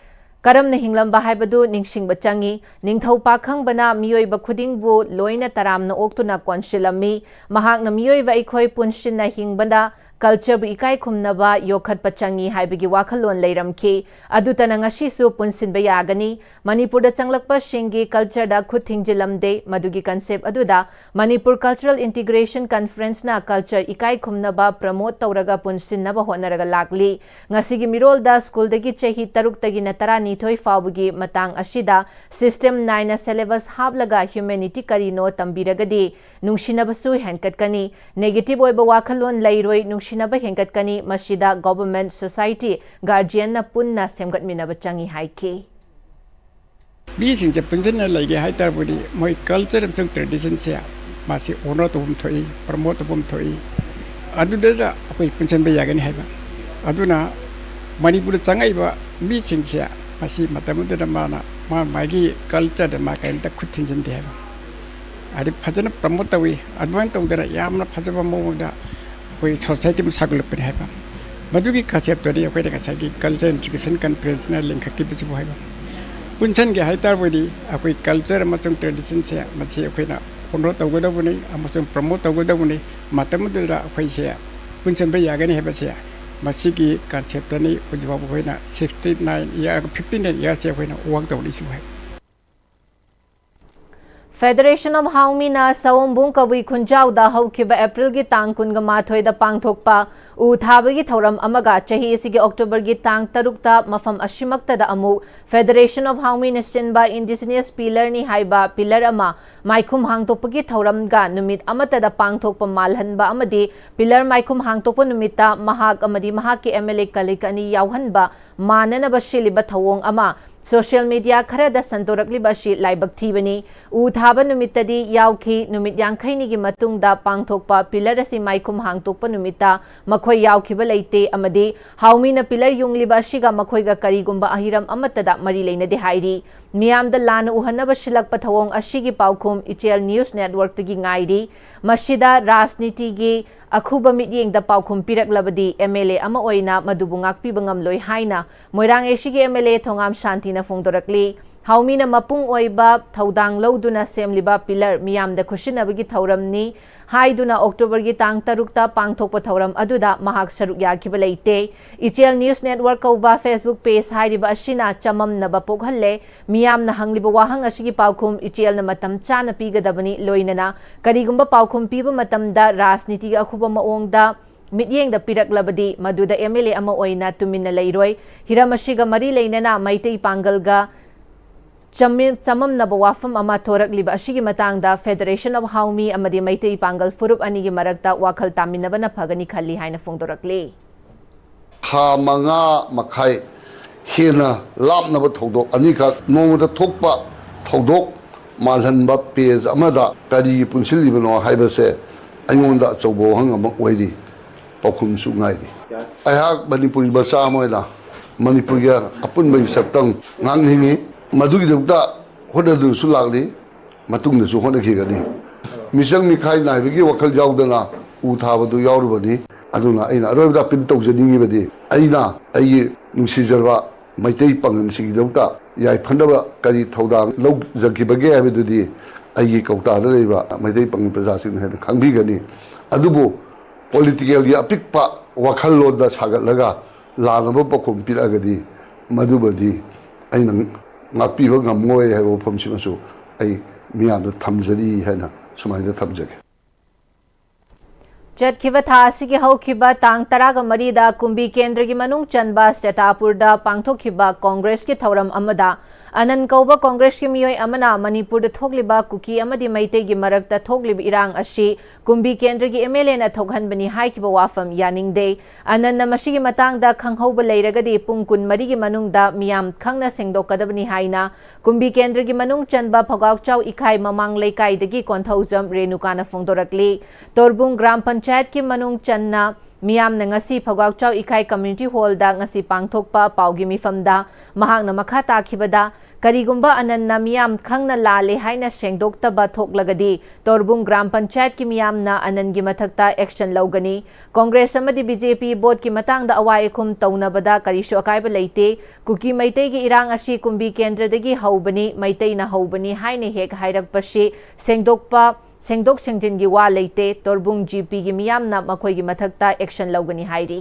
ꯀꯔꯝꯅ ꯍꯤꯡꯂꯝꯕ ꯍꯥꯏꯕꯗꯨ ꯅꯤꯡꯁꯤꯡꯕ ꯆꯪꯏ꯫ ꯅꯤꯡꯊꯧ ꯄꯥꯈꯪꯕꯅ ꯃꯤꯑꯣꯏꯕ ꯈꯨꯗꯤꯡꯕꯨ ꯂꯣꯏꯅ ꯇꯔꯥꯝꯅ ꯑꯣꯛꯇꯨꯅ ꯀꯣꯟꯁꯤꯜꯂꯝꯃꯤ꯫ ꯃꯍꯥꯛꯅ ꯃꯤꯑꯣꯏꯕ ꯑꯩꯈꯣꯏ ꯄꯨꯟꯁꯤꯟꯅ ꯍꯤꯡꯕꯗ cultureꯕꯨ ꯏꯀꯥꯏ ꯈꯨꯝꯅꯕ ꯌꯣꯛꯈꯠꯄ ꯆꯪꯏ ꯍꯥꯏꯕꯒꯤ ꯋꯥꯈꯜꯂꯣꯟ ꯂꯩꯔꯝꯈꯤ꯫ ꯑꯗꯨꯇꯅ ꯉꯁꯤꯁꯨ ꯄꯨꯟꯁꯤꯟꯕ ꯌꯥꯒꯅꯤ꯫ ꯃꯅꯤꯄꯨꯔꯗ ꯆꯪꯂꯛꯄꯁꯤꯡꯒꯤ cultureꯗ ꯈꯨꯠ ꯊꯤꯡꯖꯤꯜꯂꯝꯗꯦ꯫ ꯃꯗꯨꯒꯤ concept ꯑꯗꯨꯗ Manipur Cultural Integration Conferenceꯅ culture ꯏꯀꯥꯏ ꯈꯨꯝꯅꯕ promote ꯇꯧꯔꯒ ꯄꯨꯟꯁꯤꯟꯅꯕ ꯍꯣꯠꯅꯔꯒ ꯂꯥꯛꯂꯤ꯫ ꯉꯁꯤꯒꯤ ꯃꯤꯔꯣꯜꯗ schoolꯗꯒꯤ ꯆꯍꯤ ꯇꯔꯨꯛꯇꯒꯤꯅ ꯇꯔꯥꯅꯤꯊꯣꯏ ꯐꯥꯎꯕꯒꯤ ꯃꯇꯥꯡ ꯑꯁꯤꯗ system ꯅꯥꯏꯅ syllabus ꯍꯥꯞꯂꯒ humanity ꯀꯔꯤꯅꯣ ꯇꯝꯕꯤꯔꯒꯗꯤ ꯅꯨꯡꯁꯤꯅꯕꯁꯨ ꯍꯦꯟꯒꯠꯀꯅꯤ꯫ Negative ꯑꯣꯏꯕ ꯋꯥꯈꯜꯂꯣꯟ ꯂꯩꯔꯣꯏ, ꯅꯨꯡꯁꯤꯅꯕ ꯍꯦꯟꯒꯠꯀꯅꯤ꯫ ꯃꯁꯤꯗ government, society, guardianꯅ ꯄꯨꯟꯅ ꯁꯦꯝꯒꯠꯃꯤꯟꯅꯕ ꯆꯪꯏ ꯍꯥꯏꯈꯤ꯫ ꯃꯤꯁꯤꯡꯁꯦ ꯄꯨꯟꯁꯤꯟꯅ ꯂꯩꯒꯦ ꯍꯥꯏ ꯇꯥꯔꯕꯗꯤ ꯃꯣꯏ culture ꯑꯃꯁꯨꯡ traditionꯁꯦ ꯃꯥꯁꯤ honour ꯇꯧꯐꯝ ꯊꯣꯛꯏ, promote ꯇꯧꯐꯝ ꯊꯣꯛꯏ꯫ ꯑꯗꯨꯗ ꯑꯩꯈꯣꯏ ꯄꯨꯟꯁꯤꯟꯕ ꯌꯥꯒꯅꯤ ꯍꯥꯏꯕ꯫ ꯑꯗꯨꯅ ꯃꯅꯤꯄꯨꯔꯗ ꯆꯪꯉꯛꯏꯕ ꯃꯤꯁꯤꯡꯁꯦ ꯃꯁꯤ ꯃꯇꯝ ꯑꯗꯨꯗ ꯃꯥꯅ ꯃꯥ ꯃꯥꯒꯤ cultureꯗ ꯃꯥ ꯀꯔꯤꯝꯇ ꯈꯨꯠ ꯊꯤꯟꯖꯤꯟꯗꯦ ꯍꯥꯏꯕ꯫ ꯍꯥꯏꯗꯤ ꯐꯖꯅ promote ꯇꯧꯏ꯫ ꯑꯗꯨꯃꯥꯏꯅ ꯇꯧꯗꯅ ꯌꯥꯝꯅ ꯐꯖꯕ ꯃꯑꯣꯡꯗ ꯑꯩꯈꯣꯏ society ꯑꯃ ꯁꯥꯒꯠꯂꯛꯄꯅꯤ ꯍꯥꯏꯕ꯫ ꯃꯗꯨꯒꯤ conceptꯇꯨꯅꯤ ꯑꯩꯈꯣꯏꯅ ꯉꯁꯥꯏꯒꯤ Cultural Integration Conferenceꯅ ꯂꯤꯡꯈꯠꯈꯤꯕꯁꯤꯕꯨ ꯍꯥꯏꯕ꯫ ꯄꯨꯟꯁꯤꯟꯒꯦ ꯍꯥꯏ ꯇꯥꯔꯕꯗꯤ ꯑꯩꯈꯣꯏ culture ꯑꯃꯁꯨꯡ traditionꯁꯦ ꯃꯁꯤ ꯑꯩꯈꯣꯏꯅ honour ꯇꯧꯒꯗꯧꯕꯅꯤ ꯑꯃꯁꯨꯡ promote ꯇꯧꯒꯗꯧꯕꯅꯤ꯫ ꯃꯇꯝ ꯑꯗꯨꯗ ꯑꯩꯈꯣꯏꯁꯦ ꯄꯨꯟꯁꯤꯟꯕ ꯌꯥꯒꯅꯤ ꯍꯥꯏꯕꯁꯦ ꯃꯁꯤꯒꯤ conceptꯅꯤ꯫ ꯍꯧꯖꯤꯛ ꯐꯥꯎꯕ ꯑꯩꯈꯣꯏꯅ sixty nine year, fifty nine yearsꯁꯦ ꯑꯩꯈꯣꯏꯅ work ꯇꯧꯔꯛꯏꯁꯤꯕꯨ ꯍꯥꯏꯕ꯫ Federation of Haomiꯅ ꯁꯑꯣꯝꯕꯨꯡ ꯀꯕꯨꯏ ꯈꯨꯟꯖꯥꯎꯗ ꯍꯧꯈꯤꯕ Aprilꯒꯤ ꯇꯥꯡ ꯀꯨꯟꯒ ꯃꯥꯊꯣꯏꯗ ꯄꯥꯡꯊꯣꯛꯄ ꯎ ꯊꯥꯕꯒꯤ ꯊꯧꯔꯝ ꯑꯃꯒ ꯆꯍꯤ ꯑꯁꯤꯒꯤ Octoberꯒꯤ ꯇꯥꯡ ꯇꯔꯨꯛꯇ ꯃꯐꯝ ꯑꯁꯤꯃꯛꯇꯗ ꯑꯃꯨꯛ Federation of Haomiꯅ ꯁꯤꯟꯕ indigenous pillarꯅꯤ ꯍꯥꯏꯕ pillar ꯑꯃ ꯃꯥꯏꯈꯨꯝ ꯍꯥꯡꯗꯣꯛꯄꯒꯤ ꯊꯧꯔꯝꯒ ꯅꯨꯃꯤꯠ ꯑꯃꯠꯇꯗ ꯄꯥꯡꯊꯣꯛꯄ ꯃꯥꯜꯍꯟꯕ ꯑꯃꯗꯤ pillar ꯃꯥꯏꯈꯨꯝ ꯍꯥꯡꯗꯣꯛꯄ ꯅꯨꯃꯤꯠꯇ ꯃꯍꯥꯛ ꯑꯃꯗꯤ ꯃꯍꯥꯛꯀꯤ MLA colleague ꯑꯅꯤ ꯌꯥꯎꯍꯟꯕ ꯃꯥꯟꯅꯅꯕ ꯁꯤꯜꯂꯤꯕ ꯊꯧꯑꯣꯡ ꯑꯃ social media ꯈꯔꯗ ꯁꯟꯗꯣꯔꯛꯂꯤꯕ ꯑꯁꯤ ꯂꯥꯏꯕꯛ ꯊꯤꯕꯅꯤ꯫ ꯎ ꯊꯥꯕ ꯅꯨꯃꯤꯠꯇꯗꯤ ꯌꯥꯎꯈꯤ꯫ ꯅꯨꯃꯤꯠ ꯌꯥꯡꯈꯩꯅꯤꯒꯤ ꯃꯇꯨꯡꯗ ꯄꯥꯡꯊꯣꯛꯄ pillar ꯑꯁꯤ ꯃꯥꯏꯈꯨꯝ ꯍꯥꯡꯗꯣꯛꯄ ꯅꯨꯃꯤꯠꯇ ꯃꯈꯣꯏ ꯌꯥꯎꯈꯤꯕ ꯂꯩꯇꯦ ꯑꯃꯗꯤ ꯍꯥꯎꯃꯤꯅ pillar ꯌꯨꯡꯂꯤꯕ ꯑꯁꯤꯒ ꯃꯈꯣꯏꯒ ꯀꯔꯤꯒꯨꯝꯕ ꯑꯍꯤꯔꯝ ꯑꯃꯠꯇꯗ ꯃꯔꯤ ꯂꯩꯅꯗꯦ ꯍꯥꯏꯔꯤ꯫ ꯃꯤꯌꯥꯝꯗ ꯂꯥꯟꯅ ꯎꯍꯟꯅꯕ ꯁꯤꯜꯂꯛꯄ ꯊꯧꯑꯣꯡ ꯑꯁꯤꯒꯤ ꯄꯥꯎꯈꯨꯝ ꯏꯆꯦꯜ News Networkꯇꯒꯤ ꯉꯥꯏꯔꯤ꯫ ꯃꯁꯤꯗ ꯔꯥꯖꯅꯤꯇꯤꯒꯤ ꯑꯈꯨꯕ ꯃꯤꯠꯌꯦꯡꯗ ꯄꯥꯎꯈꯨꯝ ꯄꯤꯔꯛꯂꯕꯗꯤ MLA ꯑꯃ ꯑꯣꯏꯅ ꯃꯗꯨꯕꯨ ꯉꯥꯛꯄꯤꯕ ꯉꯝꯂꯣꯏ ꯍꯥꯏꯅ ꯃꯣꯏꯔꯥꯡ ACꯒꯤ MLA ꯊꯣꯉꯥꯝ ꯁꯥꯟꯇꯤꯅ ꯐꯣꯡꯗꯣꯔꯛꯂꯤ꯫ ꯍꯥꯎꯃꯤꯅ ꯃꯄꯨꯡ ꯑꯣꯏꯕ ꯊꯧꯗꯥꯡ ꯂꯧꯗꯨꯅ ꯁꯦꯝꯂꯤꯕ ꯄꯤꯂꯔ ꯃꯤꯌꯥꯝꯗ ꯈꯨꯠꯁꯤꯟꯅꯕꯒꯤ ꯊꯧꯔꯝꯅꯤ ꯍꯥꯏꯗꯨꯅ ꯑꯣꯛꯇꯣꯕꯔꯒꯤ ꯇꯥꯡ ꯇꯔꯨꯛꯇ ꯄꯥꯡꯊꯣꯛꯄ ꯊꯧꯔꯝ ꯑꯗꯨꯗ ꯃꯍꯥꯛ ꯁꯔꯨꯛ ꯌꯥꯈꯤꯕ ꯂꯩꯇꯦ꯫ ꯏꯆꯦꯜ ꯅ꯭ꯌꯨꯁ ꯅꯦꯠꯋꯥꯔꯛ ꯀꯧꯕ ꯐꯦꯁꯕꯨꯛ ꯄꯦꯖ ꯍꯥꯏꯔꯤꯕ ꯑꯁꯤꯅ ꯆꯃꯝꯅꯕ ꯄꯣꯛꯍꯜꯂꯦ꯫ ꯃꯤꯌꯥꯝꯅ ꯍꯪꯂꯤꯕ ꯋꯥꯍꯪ ꯑꯁꯤꯒꯤ ꯄꯥꯎꯈꯨꯝ ꯏꯆꯦꯜꯅ ꯃꯇꯝ ꯆꯥꯅ ꯄꯤꯒꯗꯕꯅꯤ꯫ ꯂꯣꯏꯅꯅ ꯀꯔꯤꯒꯨꯝꯕ ꯄꯥꯎꯈꯨꯝ ꯄꯤꯕ ꯃꯇꯝꯗ ꯔꯥꯖꯅꯤꯇꯤꯒꯤ ꯑꯈꯨꯕ ꯃꯑꯣꯡꯗ ꯃꯤꯠꯌꯦꯡꯗ ꯄꯤꯔꯛꯂꯕꯗꯤ ꯃꯗꯨꯗ ꯑꯦꯝ ꯑꯦꯜ ꯑꯦ ꯑꯃ ꯑꯣꯏꯅ ꯇꯨꯃꯤꯟꯅ ꯂꯩꯔꯣꯏ꯫ ꯍꯤꯔꯝ ꯑꯁꯤꯒ ꯃꯔꯤ ꯂꯩꯅꯅ ꯃꯩꯇꯩ ꯄꯥꯡꯒꯜꯒ ꯆꯝꯃꯤ-, ꯆꯃꯝꯅꯕ ꯋꯥꯐꯝ ꯑꯃ ꯊꯣꯔꯛꯂꯤꯕ ꯑꯁꯤꯒꯤ ꯃꯇꯥꯡꯗ Federation of Haomi ꯑꯃꯗꯤ ꯃꯩꯇꯩ ꯄꯥꯡꯒꯜ ꯐꯨꯔꯨꯞ ꯑꯅꯤꯒꯤ ꯃꯔꯛꯇ ꯋꯥꯈꯜ ꯇꯥꯃꯤꯟꯅꯕꯅ ꯐꯒꯅꯤ ꯈꯜꯂꯤ ꯍꯥꯏꯅ ꯐꯣꯡꯗꯣꯔꯛꯂꯤ꯫ ꯊꯥ ꯃꯉꯥ ꯃꯈꯥꯏ ꯍꯦꯟꯅ ꯂꯥꯞꯅꯕ ꯊꯧꯗꯣꯛ ꯑꯅꯤꯈꯛ ꯅꯣꯡꯃꯗ ꯊꯣꯛꯄ ꯊꯧꯗꯣꯛ ꯃꯥꯜꯍꯟꯕ ꯄꯦꯖ ꯑꯃꯗ ꯀꯔꯤꯒꯤ ꯄꯨꯟꯁꯤꯜꯂꯤꯕꯅꯣ ꯍꯥꯏꯕꯁꯦ ꯑꯩꯉꯣꯟꯗ ꯑꯆꯧꯕ ꯋꯥꯍꯪ ꯑꯃ ꯑꯣꯏꯔꯤ꯫ ꯄꯥꯎꯈꯨꯝꯁꯨ ꯉꯥꯏꯔꯤ꯫ ꯑꯩꯍꯥꯛ ꯃꯅꯤꯄꯨꯔꯤ ꯃꯆꯥ ꯑꯃ ꯑꯣꯏꯅ ꯃꯅꯤꯄꯨꯔꯒꯤ ꯑꯄꯨꯟꯕꯒꯤ ꯁꯛꯇꯝ ꯉꯥꯛꯅꯤꯡꯏ꯫ ꯃꯗꯨꯒꯤꯗꯃꯛꯇ ꯍꯣꯠꯅꯗꯨꯅꯁꯨ ꯂꯥꯛꯂꯤ, ꯃꯇꯨꯡꯗꯁꯨ ꯍꯣꯠꯅꯈꯤꯒꯅꯤ꯫ ꯃꯤꯆꯪ ꯃꯤꯈꯥꯏ ꯅꯥꯏꯕꯒꯤ ꯋꯥꯈꯜ ꯌꯥꯎꯗꯅ ꯎ ꯊꯥꯕꯗꯨ ꯌꯥꯎꯔꯨꯕꯅꯤ꯫ ꯑꯗꯨꯅ ꯑꯩꯅ ꯑꯔꯣꯏꯕꯗ ꯑꯄꯤꯜ ꯇꯧꯖꯅꯤꯡꯉꯤꯕꯗꯤ, ꯑꯩꯅ ꯑꯩꯒꯤ ꯅꯨꯡꯁꯤꯖꯔꯕ ꯃꯩꯇꯩ ꯄꯥꯡꯒꯜꯁꯤꯡꯒꯤꯗꯃꯛꯇ ꯌꯥꯏꯐꯅꯕ ꯀꯔꯤ ꯊꯧꯗꯥꯡ ꯂꯧꯖꯈꯤꯕꯒꯦ ꯍꯥꯏꯕꯗꯨꯗꯤ ꯑꯩꯒꯤ ꯀꯧꯇꯥꯗ ꯂꯩꯕ ꯃꯩꯇꯩ ꯄꯥꯡꯒꯜ ꯄ꯭ꯔꯖꯥꯁꯤꯡꯅ ꯍꯦꯟꯅ ꯈꯪꯕꯤꯒꯅꯤ꯫ ꯑꯗꯨꯕꯨ ꯄꯣꯂꯤꯇꯤꯀꯦꯜꯒꯤ ꯑꯄꯤꯛꯄ ꯋꯥꯈꯜꯂꯣꯟꯗ ꯁꯥꯒꯠꯂꯒ ꯂꯥꯟꯅꯕ ꯄꯥꯎꯈꯨꯝ ꯄꯤꯔꯛꯑꯒꯗꯤ ꯃꯗꯨꯃꯗꯤ ꯑꯩꯅ ꯉꯥꯛꯄꯤꯕ ꯉꯝꯃꯣꯏ ꯍꯥꯏꯕ ꯋꯥꯐꯝꯁꯤꯃꯁꯨ ꯑꯩ ꯃꯤꯌꯥꯝꯗ ꯊꯝꯖꯔꯤ ꯍꯥꯏꯅ ꯁꯨꯃꯥꯏꯅ ꯊꯝꯖꯒꯦ꯫ ꯆꯠꯈꯤꯕ ꯊꯥ ꯑꯁꯤꯒꯤ ꯍꯧꯈꯤꯕ ꯇꯥꯡ ꯇꯔꯥꯒ ꯃꯔꯤꯗ ꯀꯨꯝꯕꯤ ꯀꯦꯟꯗ꯭ꯔꯒꯤ ꯃꯅꯨꯡ ꯆꯟꯕ ꯁꯦꯇꯥꯄꯨꯔꯗ ꯄꯥꯡꯊꯣꯛꯈꯤꯕ ꯀꯣꯡꯒ꯭ꯔꯦꯁꯀꯤ ꯊꯧꯔꯝ ꯑꯃꯗ ꯑꯅꯟ ꯀꯧꯕ ꯀꯣꯡꯒ꯭ꯔꯦꯁꯀꯤ ꯃꯤꯑꯣꯏ ꯑꯃꯅ ꯃꯅꯤꯄꯨꯔꯗ ꯊꯣꯛꯂꯤꯕ ꯀꯨꯀꯤ ꯑꯃꯗꯤ ꯃꯩꯇꯩꯒꯤ ꯃꯔꯛꯇ ꯊꯣꯛꯂꯤꯕ ꯏꯔꯥꯡ ꯑꯁꯤ ꯀꯨꯝꯕꯤ ꯀꯦꯟꯗ꯭ꯔꯒꯤ ꯑꯦꯝ ꯑꯦꯜ ꯑꯦꯅ ꯊꯣꯛꯍꯟꯕꯅꯤ ꯍꯥꯏꯈꯤꯕ ꯋꯥꯐꯝ ꯌꯥꯅꯤꯡꯗꯦ꯫ ꯑꯅꯟꯅ ꯃꯁꯤꯒꯤ ꯃꯇꯥꯡꯗ ꯈꯪꯍꯧꯕ ꯂꯩꯔꯒꯗꯤ ꯄꯨꯡ ꯀꯨꯟꯃꯔꯤꯒꯤ ꯃꯅꯨꯡꯗ ꯃꯤꯌꯥꯝ ꯈꯪꯅ ꯁꯦꯡꯗꯣꯛꯀꯗꯕꯅꯤ ꯍꯥꯏꯅ ꯀꯨꯝꯕꯤ ꯀꯦꯟꯗ꯭ꯔꯒꯤ ꯃꯅꯨꯡ ꯆꯟꯕ ꯐꯒꯥꯎꯆꯥꯎ ꯏꯈꯥꯏ ꯃꯃꯥꯡ ꯂꯩꯀꯥꯏꯗꯒꯤ ꯀꯣꯟꯊꯧꯖꯝ ꯔꯦꯅꯨꯀꯥꯅ ꯐꯣꯡꯗꯣꯔꯛꯂꯤ꯫ ꯇꯣꯔꯕꯨꯡ ꯒ꯭ꯔꯥꯝ ꯄꯟꯆꯥꯌꯠ ꯄꯟꯆꯥꯌꯠꯀꯤ ꯃꯅꯨꯡ ꯆꯟꯅ ꯃꯤꯌꯥꯝꯅ ꯉꯁꯤ ꯐꯧꯒꯥꯛꯆꯥꯎ ꯏꯀꯥꯏ ꯀꯝꯃ꯭ꯌꯨꯅꯤꯇꯤ ꯍꯣꯜꯗ ꯉꯁꯤ ꯄꯥꯡꯊꯣꯛꯄ ꯄꯥꯎꯒꯤ ꯃꯤꯐꯝꯗ ꯃꯍꯥꯛꯅ ꯃꯈꯥ ꯇꯥꯈꯤꯕꯗ, ꯀꯔꯤꯒꯨꯝꯕ ꯑꯅꯟꯅ ꯃꯤꯌꯥꯝ ꯈꯪꯅ ꯂꯥꯜꯂꯦ ꯍꯥꯏꯅ ꯁꯦꯡꯗꯣꯛꯇꯕ ꯊꯣꯛꯂꯒꯗꯤ ꯇꯣꯔꯕꯨꯡ ꯒ꯭ꯔꯥꯝ ꯄꯟꯆꯥꯌꯠꯀꯤ ꯃꯤꯌꯥꯝꯅ ꯑꯅꯟꯒꯤ ꯃꯊꯛꯇ action ꯂꯧꯒꯅꯤ꯫ ꯀꯣꯡꯒ꯭ꯔꯦꯁ ꯑꯃꯗꯤ BJP ꯚꯣꯠꯀꯤ ꯃꯇꯥꯡꯗ ꯑꯋꯥ ꯑꯈꯨꯝ ꯇꯧꯅꯕꯗ ꯀꯔꯤꯁꯨ ꯑꯀꯥꯏꯕ ꯂꯩꯇꯦ꯫ ꯀꯨꯀꯤ ꯃꯩꯇꯩꯒꯤ ꯏꯔꯥꯡ ꯑꯁꯤ ꯀꯨꯝꯕꯤ ꯀꯦꯟꯗ꯭ꯔꯗꯒꯤ ꯍꯧꯕꯅꯤ, ꯃꯩꯇꯩꯅ ꯍꯧꯕꯅꯤ ꯍꯥꯏꯅ ꯍꯦꯛ ꯍꯥꯏꯔꯛꯄꯁꯤ ꯁꯦꯡꯗꯣꯛꯄ, ꯁꯦꯡꯗꯣꯛ ꯁꯦꯡꯖꯤꯟꯒꯤ ꯋꯥ ꯂꯩꯇꯦ꯫ ꯇꯣꯔꯕꯨꯡ GPꯒꯤ ꯃꯤꯌꯥꯝꯅ ꯃꯈꯣꯏꯒꯤ ꯃꯊꯛꯇ action ꯂꯧꯒꯅꯤ ꯍꯥꯏꯔꯤ꯫